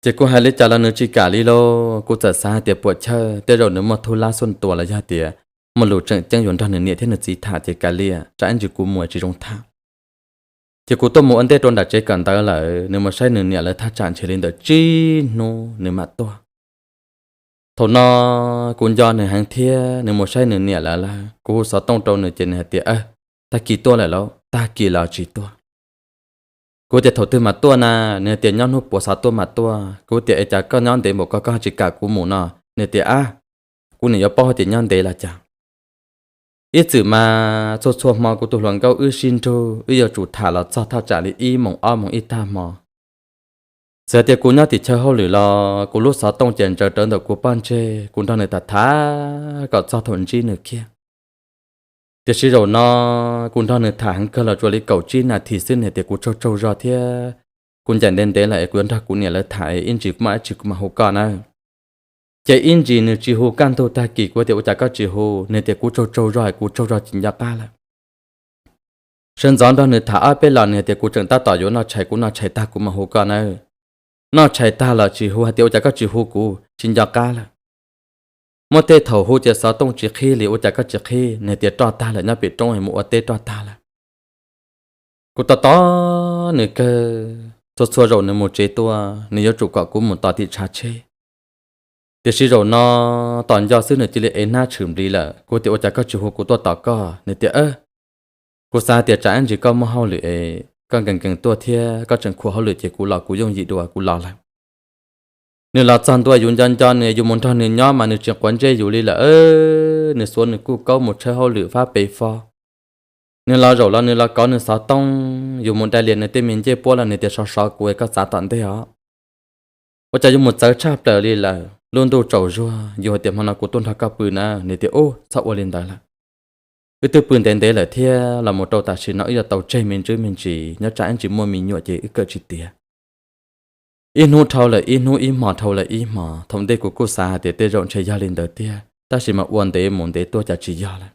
Ces kuv hais li cas los nws tsis kam li lauj, kuv txawm xav hais tias puam chawj tej zaum nws muaj thub lab xuj tuas los yog tias muaj lus tseem ceeb yuav nrog nws niam thiab nws txiv tham ces kav liam tsam ib ntsis kuv mus tsis zoo tham. Ces kuv tuaj mus ua ntej rau nram tsev kawm ntawv lawm, nws mus saib nws niam lawv thaj tsam ntshe li ntawm tsib hnub nws mam tuaj. Thaum no kuv nco nws heev thiab nws mus saib nws niam lawv lawm, kuv hu xov tooj rau nws ces nws hais tias, tag kis tuaj lawm lauj, tag kis los tsis tuaj. Kuv tias thaum twg mam tuaj na? Nws tias nyob hnub puas xov tuaj mam tuaj. Kuv tias es cas koj nyob ntev npaum ko koj tsis kam kuv mus no? Nws tias ab, kuv niam yuav paub hais tias nyob ntev los cas. Ib txwm mas txhua txhua hmo kuv tus hluas nkauj wb sib nrug wb yuav tsum tham los txog thaj tsam li ib moos ob moos ib tag hmo. Txawm tias kuv nyob tim chaw hauj lwm los kuv lub xov tooj ces ntsaws rawv ntawm kuv pob ntseg, kuv nrog nws tham tham kom txog thaum ntsib nws kiag. Tiam sis zaum no kuv nrog nws tham heev kawg los tsuas li kaum tsib nas this xwb nws tias kuv tsaug tsaug zog thiab, kuv ncaim ntev ntev lawm es kuv yuav nrog kuv niam lawv tham es ib ntsis kuv mam ib tsig kuv mam hu koj nawb. Ces ib ntsis nws tsis hu, kaj ntug tag kis kuv tias ua cas koj tsis hu, nws tias kuv tsaug tsaug zog es kuv tsaug zog tsis nco qab lawm. Sawv ntxov nrog nws tham ob peb los nws tias kuv tseem tab tom yuav noj tshais, kuv noj tshais tag kuv mam hu koj nawb. Noj tshais tag los tsis hu, hais tias ua cas koj tsis hu kuv, tsis nco qab lawm. Muaj tej thaum hu ces xov tooj tsis qhib li, ua cas koj tsis qhib, nws tias roj tag lawm, nyob pem roob mus ua teb roj tag lawm. Kuv tos tos nws kawg, txhua txhua zaum nws mus tsev tuaj nws yuav tsum kom kuv mus tos tim tshav tsheb. Tiam sis zaum no tos nco xwb nws cia li ev hnab tshwm nplig lawm. Kuv tias ua cas koj tsis hu kuv tuaj tos koj, nws tias kuv xav hais tias tsam ib ntsis koj muaj hauj lwm es koj nkees nkees tuaj thiab koj tseem khuam hauj lwm ces kuv los kuv yooj yim dua kuv los lawm. Nws los txog ntua yus nco nco nws, yus mus nrog nws nyob mas nws tsis quav ntsej yus li lawm. Nws xuav nws kuj kaub mus tshawb hauj lwm fab pes fo. Nws los zaum los nws los kov nws xov tooj, yus mus dai lias nws tej me ncej puab los nws tias sov sov kuv es koj txav tom ntej os. Ua cas yuav mus txawv tshaj plaws li lawm, lub ntuj tsaus zuag yus hais tias hmo no kuv tuaj nrog koj pw na, nws tias ub txhob ua li ntawd lawm. Wb twb pw ntev ntev lawm thiab los mus rau tam sim no wb yuav tau tseg me ntsis me ntsis, nyob tsam ib ntsis muaj me nyuam ces wb kawm tsis tiav. Ib hnub dhau lawm ib hnub, ib hmos dhau lawm ib hmos, thaum ntej kuv kuj xav hais tias tej zaum ntshe yog li ntawd tiag, tab sis mas ua ntev mus ntev tuaj cas tsis yog lawm.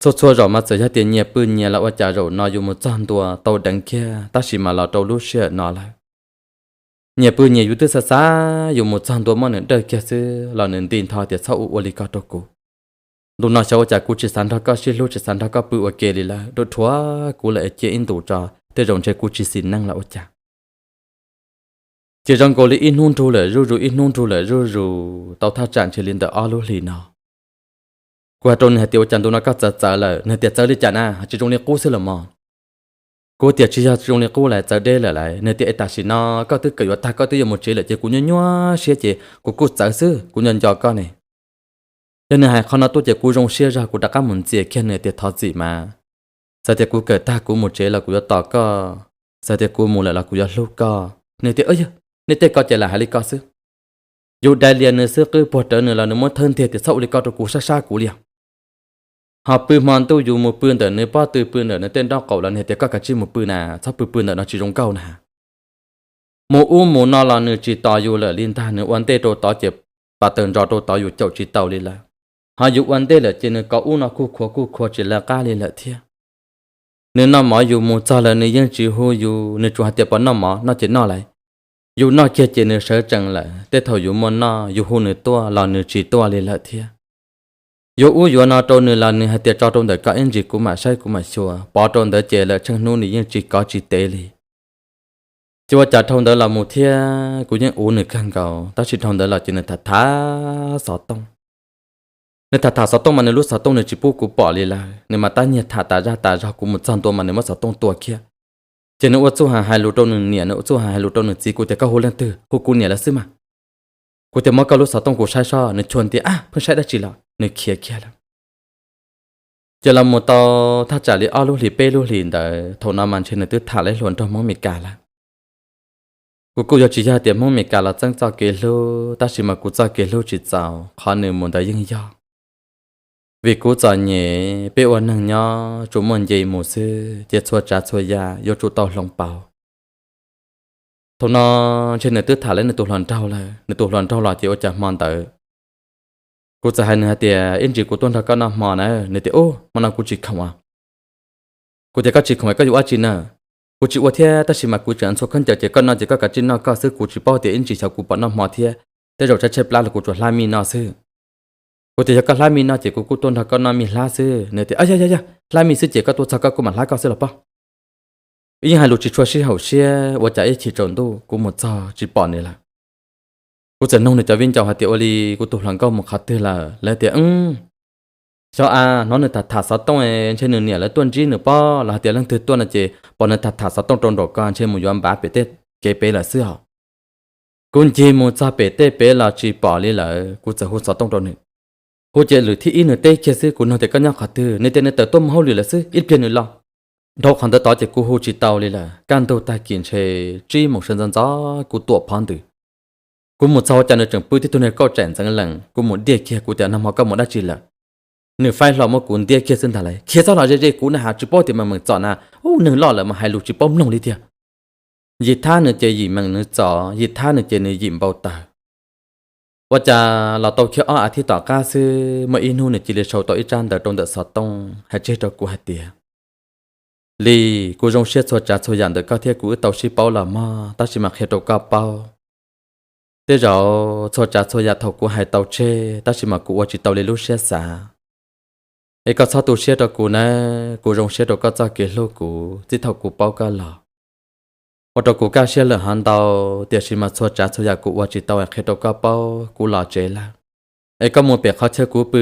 Txhua txhua zaum mas txawm yog tias nyias pw nyias los ua cas zaum no yus mus txog ntua tau deev kiag tab sis mas los rau lub sij hawm no lawm. Nyias pw nyias yus twb xav xav yus mus txog ntua muab nws dawj kiag xwb los nws nti nrho tias txhob ua ua li ko rau kuv. Ntu no xyov ua cas kuv tsis xav nrog koj sib hlub tsis xav nrog koj pw ua ke li lawm, dhuav kuv lawm es cia ib ntus tso tej zaum ntshe kuv tsis xis neej los ua cas. Ces zoo nkaus li ib hnub nrug lawm zuj zus ib hnub nrug lawm zuj zus tau thaj tsam ntshe li ntawm ob lub hlis no. Kuv hais rau nws hais tias ua cas ntu no koj txawv txawv lawm? Nws tias txawv li cas na, tsis zoo li qub xwb los mas. Kuv tias tsis yog tsis zoo li qub lawm, txawv deb lawm lauj. Nws tias es tam sim no koj twb kawm yuav tag koj twb yuav mus tsev lawm ces kuv nyuaj nyuaj siab ces kuv kuj txawv xwb, kuv nco nco koj ne. Yog nws hais qhov no tuaj ces kuv zoo siab zog kuv rov qab mus ntxias kiag nws tias thov txim mas, txawm tias kuv kawm tag kuv mus tsev los kuv yuav tos koj, txawm tias kuv mus lawm los kuv yuav hlub koj. Nws tias yog nej tej ko ces lam hais li ko xwb. Yus dai lias nws xwb qwb puag rawv nws los nws muab thawb ntiag tias txhob ua li ko rau kuv sab sab kuv li os. Ho pw hmo ntuj yus mus pw ntawm nws pob tw pw ntawm nws tej nraub qaum los nws tias koj kav tsij mus pw na, txhob pw pw ntawm no tsis zoo nkauj na. Mus ub mus no los nws tsis tos yus lawm li ntag, nws ua ntej rau tod ces pas taws ntsos rau tod yus caum tsis tau li lawm. Ho yus ua ntej lawm ces nws kov ub no kuj khuav kuj khuav tsis lawv qab li lawm thiab. Nws noj mov yus mus txog lawm nws yeej tsis hu yus, nws tsuas hais tias pos noj mov no ces noj lauj. Yus noj kiag ces nws sawv tsees lawm, tej thaum yus muaj noj yus hu nws tuaj los nws tsis tuaj li lawm thiab. Yuav ub yuav no rau nws los nws hais tias tso rau ntawm koj ib ntsis kuv mam saib kuv mam xyuas, pov rau ntawd ces lawm tsheej hnub nws yeej tsis kov tsis tev li. Ces ua cas dhau ntawd los mus thiab kuv yeej ua nws kawg nkaus, tab sis dhau ntawd los ces nws tham tham xov tooj. Nws tham tham xov tooj mas nws lub xov tooj nws tsis pub kuv pom li lawm, nws mas tab nyiag tham tas zaj tas zog, kuv mus txog ntua mas nws muab xov tooj tua kiag. Ces nws ua txuj ha hais lus rau nws niam, nws ua txuj ha hais lus rau nws txiv, kuv tias koj hu leej twg? Hu kuv niam lawv xwb mas. Kuv tias muab koj lub xov tooj kuv saib soj, nws chua ntias ab pheej saib dab tsi los nws khiav kiag lawm. Ces los mus tau thaj tsam li ob lub hlis peb lub hlis ntawd, thaum no mas ntshe nws twb tham lawv hluas nraug Hmoob Mes Kas lawm. Kuv kuj yuav tsis yog tias Hmoob Mes Kas los txeeb txoj kev hlub, tab sis mas kuv txoj kev hlub tsis txaus, qhov nws mus ntawd yeej yog vim kuv txom nyem, peb ua neeg nyob tsuas muaj nce mus xwb ces txhua tsav txhua yam yuav tsum tau hloov pauv. Thaum no ntshe nws twb tham lawv nws tus hluas nraug lawm, nws tus hluas nraug los ces ua cas hmo ntawd kuv txawm hais nws hais tias ib ntsis kuv tuaj nrog koj noj hmo na, nws tias ub hmo no kuv tsis khoom os. Kuv tias koj tsis khoom es koj yuav ua tsi na? Kuv tsis ua thiab tab sis mas kuv tseem ntxhua khaub ncaws ces koj noj ces koj kav tsij noj koj xwb, kuv tsis paub tias ib ntsis xyov kuv pom noj hmo thiab, tej zaum tshaib tshaib plab los kuv tsuas hlab mij noj xwb. Kuv tias yog koj hlab mij noj ces kuv kuj tuaj nrog koj noj mij hlab xwb. Nws tias yog yog yog hlab mij xwb ces koj tuaj txog koj kuj mam hlab koj xwb los pob. Yeej hais lus tsis tshua sib haum siab ua cas ib chim tsaus ntuj kuv mus txog tsis pom nws lawm. Kuv txawm nug nws cov viv ncaus hais tias ua li kuv tus hluas nkauj mus qhov twg lawm, lawv tias xyov a hnov nws tham tham xov tooj ntshe nws niam lawv tuaj ntsib nws pob los hais tias leej twg tuaj no ces pom nws tham tham xov tooj rau nraum ko ntshe mus yuav npav pem tej kev pem lawm xwb os. Kuv ncig mus txog pem tej pem los tsis pom li lawm, kuv txawm hu xov tooj rau nws. Hu ces lwm thib ib nws teb kiag xwb, kuv nug tias koj nyob qhov twg, nws tias nws tawm tuaj mus hauj lwm lawm xwb, ib pliag nws los. Dhau qhov ntawd tod ces kuv hu tsis tau li lawm, kaj ntug tag kis ntshe tsib moos sawv ntxov ntxov kuv tuam phov ntws. Kuv mus txog ua cas nws tseem pw tib tug niag kauj tsaim ntxeev lees, kuv mus diaj kiag kuv tias nag hmo koj mus dab tsi lawm? Nws faib hlo muab kuv ntiab kiag xwb ntag lauj, khiav txog los ze ze kuv na has tsis paub tias meem meem txom na, ub neeg loj lawm mas hais lus tsis paub mloog li tiag. Yim thab nws ces yim meem nws txom, yim thab nws ces nws yim npau taws. Ua cas los tau kiag ob as thiv tom qab xwb muaj ib hnub nws cia li sau tau ib tsab ntawv rau ntawm xov tooj hais tseg rau kuv hais tias Lis, kuv zoo siab txhua tsav txhua yam ntawm koj thiab kuv wb tau sib paub los mog, tab sis mas qhia rau koj paub, tej zaum txhua tsav txhua yam thaum kuv hais tau tseg tab sis mas kuv ua tsis tau li lub siab xav. Es koj txhob tu siab rau kuv nawb, kuv zoo siab rau koj txoj kev hlub kuv txij thaum kuv paub koj los. Ua rau kuv kaj siab lawm hov ntau, tiam sis mas txhua tsav txhua yam kuv ua tsis tau es qhia rau koj paub, kuv los tsev lawm. Es koj mus pem qhov chaw kuv pw,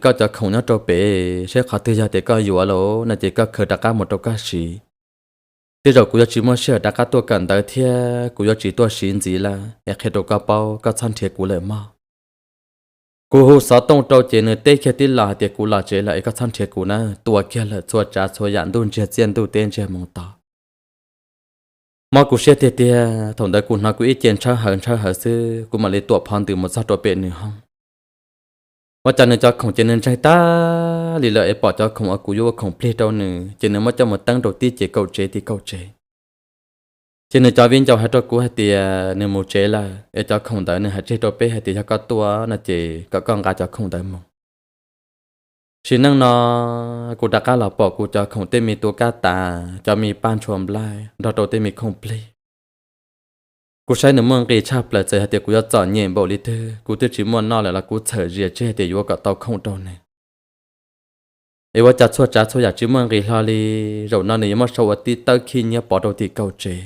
koj cov khoom nyob rau pem, seb qhov twg yog tias koj yuav lawm no ces koj khaws rov qab mus rau koj siv. Tej zaum kuv yuav tsis muaj sij hawm rov qab tuaj kawm ntawv thiab kuv yuav tsis tuaj siv ntxiv lawm, es qhia rau koj paub, koj txhob nrhiav kuv lawm mog. Kuv hu xov tooj rau ces nws teb kiag tib los hais tias kuv los tsev lawm es koj txhob nrhiav kuv na, tua kiag lawm txhua tsav txhua yam ntuj ntsiag txiaj ntuj teb ntsiag moos tod. Mob kuv siab tiag tiag, thaum ntawd kuv hnov kuv ib ce ntshawb hawv ntshawb hawv xwb kuv mam li tuam phov ntws mus txog rau pem nws hoob. Ua cas nws cov khoom ces nws ntseeg tag li lawm es pom cov khoom uas kuv yuav ua khoom plig rau nws ces nws muab coj mus teeb rau tib ce kaum tsev tim kaum tsev. Ces nws cov viv ncaus hais rau kuv hais tias nws mus tsev lawm es cov khoom ntawd nws hais tseg rau peb hais tias yog koj tuaj no ces kom koj nqa cov khoom ntawd mus. Sim neej no kuv rov qab los pom kuv cov khoom tej me tua kab tas, cov me paj ntshua nplaig nrog rau tej me khoom plig. Kuv saib nws muaj nqis tshaj plaws, txawm hais tias kuv yuav txom nyem npaum li twg, kuv twb tsis muaj noj lawm los kuv txhawm zias tseg hais tias yuav kom tau khoom rau nws. Es ua cas txhua tsav txhua yam tsis muaj nqis hlo li, zaum no nws yuav muab sau ua tib tawb khib nyiab pov rau tim kaum tsev.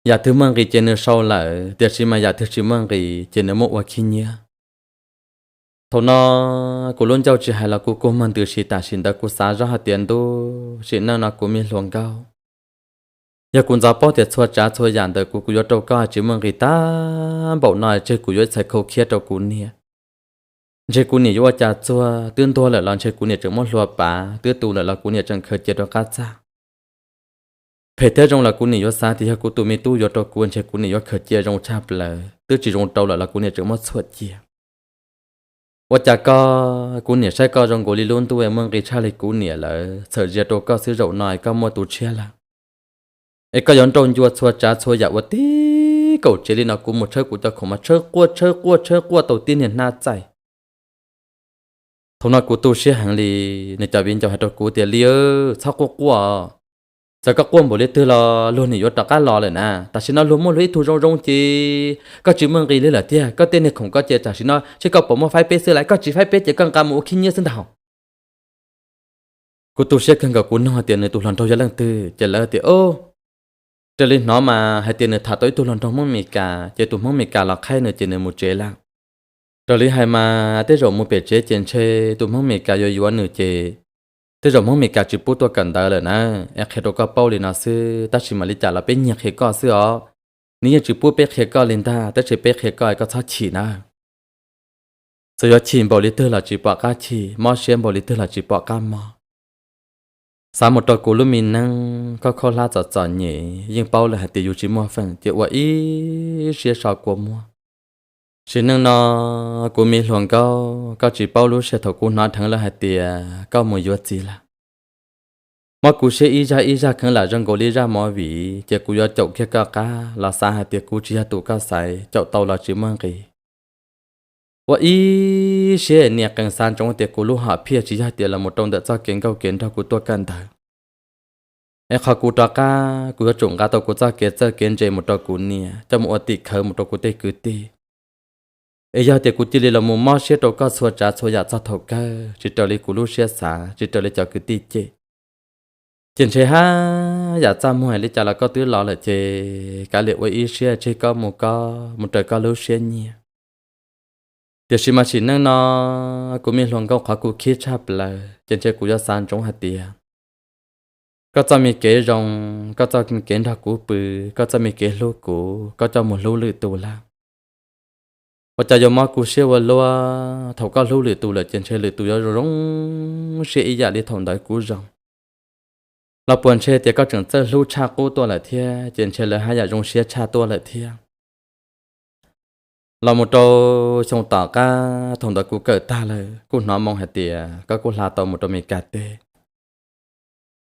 Yam twg muaj nqis ces nws sau lawm, tiam sis mas yam twg tsis muaj nqis ces nws muab ua khib nyiab. Thaum no kuv lub ncauj tsis hais los kuv kua muag ntws si tam sim ntawd kuv xav zoj hais tias ntuj, sim neej no kuv me hluas nkauj, yog kuv ntxov paub tias txhua tsav txhua yam ntawm kuv kuv yuav rau koj tsis muaj nqis tag npaum no, ntshe kuv yuav ib txhais khau khiab rau kuv niam. Ntshe kuv niam yuav ua cas txuag, twb ntuag lawm los ntshe kuv niam tseem muab hlua pav, twb tu lawm los kuv niam tseem khaws cia rau qab txaj. Phem thiab zoo los kuv niam yuav xav tias yog kuv tus me tub yuav rau kuv ntshe kuv niam yuav khaws cia zoo tshaj plaws, twb tsis zoo rau lawm los kuv niam tseem muab txhuam cia. Ua cas koj, kuv niam saib koj zoo nkaus li lub ntuj muaj nqis tshaj li kuv niam lawm, txhawm zias rau koj xwb zaum no koj muaj tus tshiab lawm. Es koj yuav nrauj ncua txhua tsav txhua yam ua tib kaum tsev li no, kuv mus tshawb kuv cov khoom mas tshawb quaj tshawb quaj tshawb quaj tau tib niag hnab txaij. Thaum no kuv tu siab heev li, nws cov viv ncaus hais rau kuv tias Lis, txhob quaj quaj. Txawm koj quaj npaum li twg los luag nws yuav rov qab los lawm na. Tam sim no luag muaj luag ib tug zoo zoo ces koj tsis muaj nqis li lawm tiag. Koj tej niag khoom koj ces tam sim no seb koj puas muab faib peb xwb lauj, koj tsis faib peb ces koj nqa mus ua khib nyiab xwb ntag. Kuv tu siab kawg nkaus, kuv nug hais tias nws tus hluas nraug yog leej twg ces lawv tias o, raws li hnov mas hais tias nws tham tau ib tug hluas nraug Hmoob Mes Kas ces tus Hmoob Mes Kas los qhaib nws ces nws mus tsev lawm. Raws li hais mas tej zaum mus pem tsev ces ntshe tus Hmoob Mes Kas yuav yuav nws ces tej zaum Hmoob Mes Kas tsis pub tuaj kawm ntawv lawm na. Es qhia rau koj paub li no xwb, tab sis mam li cas los peb nyiag qhia koj xwb os. Nws yeej tsis pub peb qhia koj li ntag, tab sis peb qhia koj koj txhob chim na. Txawm yuav chim npaum li twg los tsis pom qab chim, mob siab npaum li twg los tsis pom qab mob. Xav mus rau kuv lub me neej, koj khaub hlab txom txom nyem yeej paub lawm hais tias yus tsis muaj feem ces ua ib siab so kua muag. Sim neej no kuv me hluas nkauj, koj tsis paub lub sij hawm thaum kuv hnov dheev lawv hais tias koj mus yuav txiv lawm. Mob kuv siab ib zaj ib zaj kheev lam zoo nkaus li zaj movie ces kuv yuav caum kiag koj qab los xav hais tias kuv tsis yog tus koj xaiv, caum tau los tsis muaj nqis. Ua ib siab niam qees xav ntsoov tias kuv lub hom phiaj tsis yog tias los mus rau ntawm txoj kev nkauj kev nraug kuv tuaj kawm ntawv. Es qhov kuv rov qab kuv yuav tsum nqa tau kuv txoj kev txawj kev ntse mus rau kuv niam coj mus ua tim khawv mus rau kuv tej kwv tij. Es yog tias kuv cia li los mus mob siab rau koj txhua tsav txhua yam txog thaum kawg tsis raws li kuv lub siab xav, tsis raws li cov kwv tij cem, ces ntshe haj yam txaj muag li cas los koj twb los lawm ces kav liam ua ib siab tseg koj mus koj, mus raws koj lub siab nyiam. Tiam sis mas sim neej no kuv me hluas nkauj, qhov kuv khib tshaj plaws ces ntshe kuv yuav xav ntsoov hais tias koj txoj me kev zoo, koj txoj me kev nrog kuv pw, koj txoj me kev hlub kuv koj coj mus hlub lwm tus lawm. Ua cas yuav mob kuv siab ua luaj, thaum koj hlub lwm tus lawm ces ntshe lwm tus yuav zoo zoo siab ib yam li thaum ntawd kuv zoo. Los puas ntshe tias koj tseem txawj hlub tshaj qub tuaj lawm thiab ces ntshe lawv haj yam zoo siab tshaj tuaj lawm thiab. Los mus rau xyoo tom qab thaum ntawd kuv kawm tag lawm kuj hnov moo hais tias koj kuj hla tau mus rau Mes Kas teb.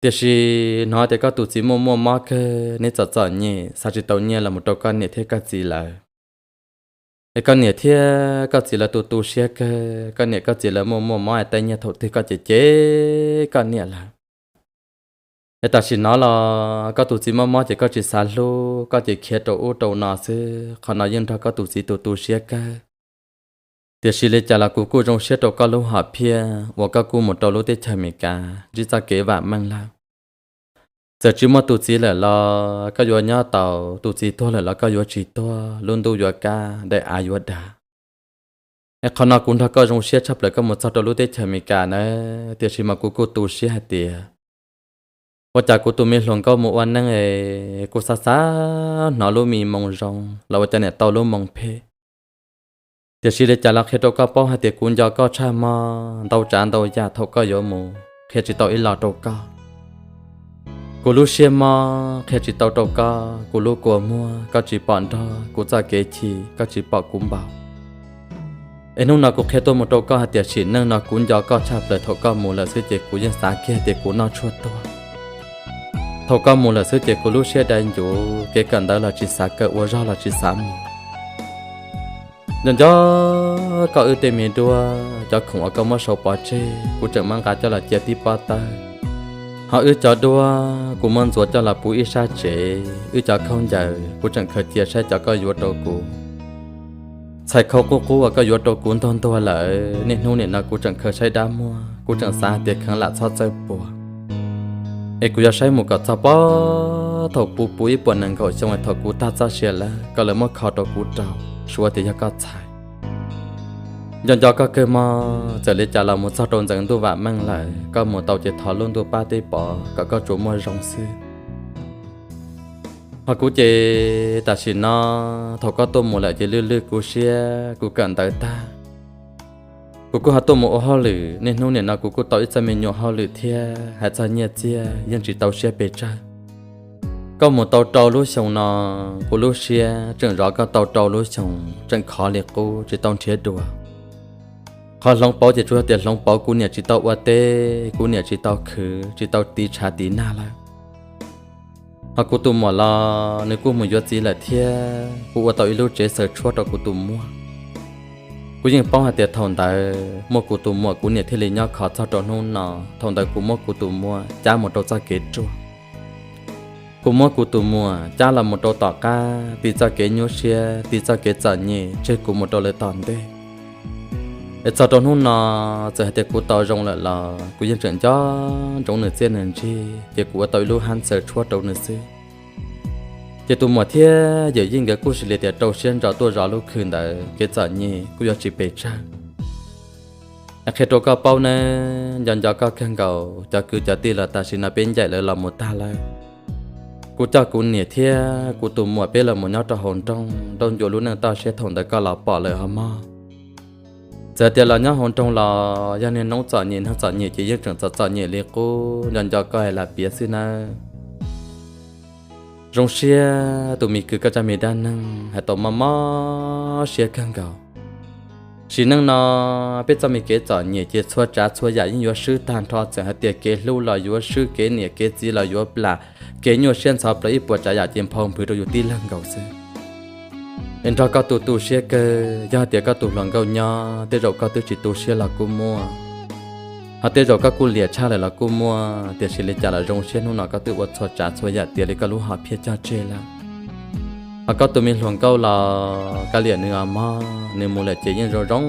Tiam sis hnov tias koj tus txiv muaj muaj mob kawg, neb txom txom nyem xav tsis tau nyiaj los mus rau koj niam thiab koj txiv lawv. Es koj niam thiab koj txiv lawv tu tu siab kawg, koj niam koj txiv lawv muaj muaj mob es tej nyiaj thaum twg koj cem cem koj niam lawv. Es tam sim no los koj tus txiv mob mob ces koj tsis xav hlub, koj ces khiav rau ub rau no xwb, qhov no yeej nrog koj tus txiv tu tu siab kawg. Tiam sis li cas los kuv kuj zoo siab rau koj lub hom phiaj uas koj kuj mus rau lub teb chaws Amelikas ntsib txoj kev vam meej lawm. Txawm tsis muaj tus txiv lawm los koj yuav nyob tau, tus txiv tuag lawm los koj yuav tsis tuag, lub ntuj yuav kaj, daim av yuav dav. Es qhov no kuv nrog koj zoo siab tshaj plaws koj mus txog rau lub teb chaws Amelikas na, tiam sis mas kuv kuj tu siab hais tias ua cas kuv tus me hluas nkauj mus ua neej es kuv xav xav hnov lub me moo zoo los ua cas niam tau lub moo phem. Tiam sis li cas los qhia rau koj paub hais tias kuv nco koj tshaj hmo ntau tsav ntau yam thaum koj yuav mus qhia tsis tau ib los rau koj. Kuv lub siab mob qhia tsis tau rau koj, kuv lub kua muag koj tsis pom nrog, kuv txoj kev chim koj tsis pom kuv npaum. Es hnub no kuv qhia tuaj mus rau koj hais tias sim neej no kuv nco koj tshaj plaws, thaum koj mus lawm xwb ces kuv yeej xav kiag tias kuv noj tshuaj tuag. Thaum koj mus lawm xwb ces kuv lub siab dai ncuv, kev kawm ntawv los tsis xav kawm, ua zog los tsis xav mus. Nco nco koj wb tej me duab, cov khoom uas koj muab sau pov tseg kuv tseem muab nqa coj los cia tib pob tawb. Ho wb cov duab kuv muab ntxuav coj los puv ib sab tsev, wb cov khaub ncaws kuv tseem khaws cia saib cov koj yuav rau kuv. Txhais khau qub qub uas koj yuav rau kuv ntuag ntuag lawm, niaj hnub nim no kuv tseem khaws saib dab muag, kuv tseem xav hais tias kheev lam txhob txawj puag. Es kuv yuav saib mus kom txog pog thaum puv puv ib puas nees nkaum xyoo es thaum kuv tag txoj sia lawm koj lawv muab kho rau kuv rau, suav tias yog koj txhais. Nco nco koj kawg mog, txawm li cas los mus txog rau ntxeev ntuj vam meej lawm, koj mus tau ces thov lub ntuj pab teb pov kom koj tsuas muaj zoo xwb. Ho kuv ces tam sim no thaum koj tuaj mus lawm ces lwj lwj kuv siab, kuv kawm ntawv tag, kuv kuj ho tuaj mus ua hauj lwm, niaj hnub nim no kuv kuj tau ib txoj me nyuam hauj lwm thiab, hais txog nyiaj txiag yeej tsis tau siab pes tsawg. Koj mus tau rau lub xyoo no, kuv lub siab tseem zov koj tau rau lub xyoo, tseem khov li qub tsis tau nrhiav dua. Qhov hloov pauv ces tsuas yog tias hloov pauv kuv niam tsis tau ua teb, kuv niam tsis tau khwv, tsis tau tiv tshav tiv nag lawm. Ho kuv tus muam los nws kuj mus yuav txiv lawm thiab, kuv ua tau ib lub tsev xaws tshuab rau kuv tus muam. Kuv yeej paub hais tias thaum ntawd muaj kuv tus muam kuv niam thiaj li nyob khov txog rau hnub no. Thaum ntawd kuv muab kuv tus muam cab mus rau txoj kev ruaj. Kuv muab kuv tus muam cab los mus rau tom qab, tiv txoj kev nyuaj siab, tiv txoj kev txom nyem tseg kuv mus rau lawv tom ntej. Es txog rau hnub no, txawm hais tias kuv tau zoo lawm los kuv yeej tseem nco ntsoov nws txiaj nws ntsig, ces kuv ua tau ib lub hab xaws tshuab rau nws xwb. Ces tus muam thiab yawm yij nkawd kuj sis li tias rau siab ntso tuaj zov lub khw ntawd, kev txom nyem kuj yuav tsis pes tsawg. Qhia rau koj paub nawb, nco nco koj kawg nkaus, cov kwv cov tij los tam sim no peb ncaim lawv los mus tag lawm. Kuv coj kuv niam thiab kuv tus muam peb los mus nyob rau hauv nroog, nrauj ncua lub neej toj siab thaum ntawd koj los pom lawm ho mog. Txawm tias los nyob hauv nroog los yog niaj hnub txom nyem nag txom nyem ces yeej tseem txom txom nyem li qub, nco nco koj es lam piav xwb nawb. Zoo siab tus me kwv koj txoj me dab neeg hais tau mob mob siab kawg nkaus. Sim neej no peb txoj me kev txom nyem ces txhua tsav txhua yam yeej yuav swb tag nrho, txawm hais tias kev hlub los yuav swb, kev niam kev txiv los yuav plam, kev nyuaj siab ntxhov plaws, ib puas tsav yam ces nphau nphwv rau yus tib leeg nkaus xwb. Es nrog koj tu tu siab kawg, yog hais tias koj tus hluas nkauj nyob tej zaum koj twb tsis tu siab los kuj muaj, ho tej zaum koj kuj liam tshaj lawm los kuj muaj, tiam sis li cas los zoo siab hnub no koj twb ua txhua tsav txhua yam tiav li koj lub hom phiaj cog tseg lawm. Ho koj tus me hluas nkauj los kav liam nws os mog, nws mus lawm ces yeej zoo zoo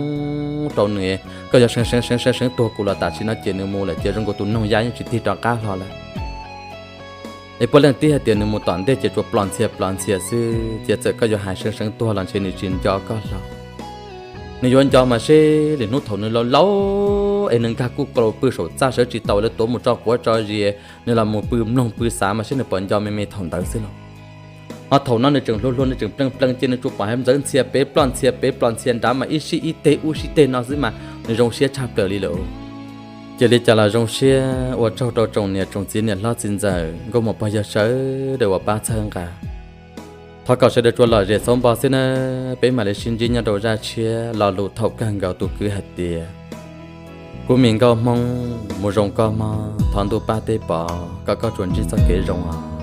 rau nws. Koj yuav seev seev seev seev seev tuag kuv los tam sim no ces nws mus lawm ces zoo nkaus tus noog ya yeej tsis tig rov qab hlo lawm. Es puav leej tib hais tias nws mus tom ntej ces tsuas plom ntxhias plom ntxhias xwb, ces txawm koj yuav hais seev seev tuag los ntshe nws tsis nco koj hlo. Nws yuav nco mas seb lwm hnub thaum nws laus laus es nws nkag kuj kaus pw saum txaj sawv tsis tau lawv tuav mus tso quav tso zis, nws los mus pw mloog pw xav mas seb nws puas nco me me thaum ntawd xwb los. Ho thaum no nws tseem hluas hluas nws tseem plees plees ces nws tsuas pom hais ntxawv ntxhias pem ploj ntxhias pem ploj ntxhias nrad mas ib sij ib teg ub sij teg no xwb mas nws zoo siab tshaj plaws li lawm. Ces li cas los zoo siab ua tsaug rau tsoom niam tsoom txiv niam hlob txiv ntxawm nkauj muam pog yawg sawv daws uas pab txhawb nqa. Thov kom sawv daws tsuas lom zem xauv npo xwb nawb, peb mam li sib ntsib nyob rau zaj tshiab. Lo lus thaum kawg nkaus tus kwv hais tias, kuv me nkauj Hmoob mus zoo koj mog, thov ntuj pab teb pov kom koj tsuas ntsib txoj kev zoo os.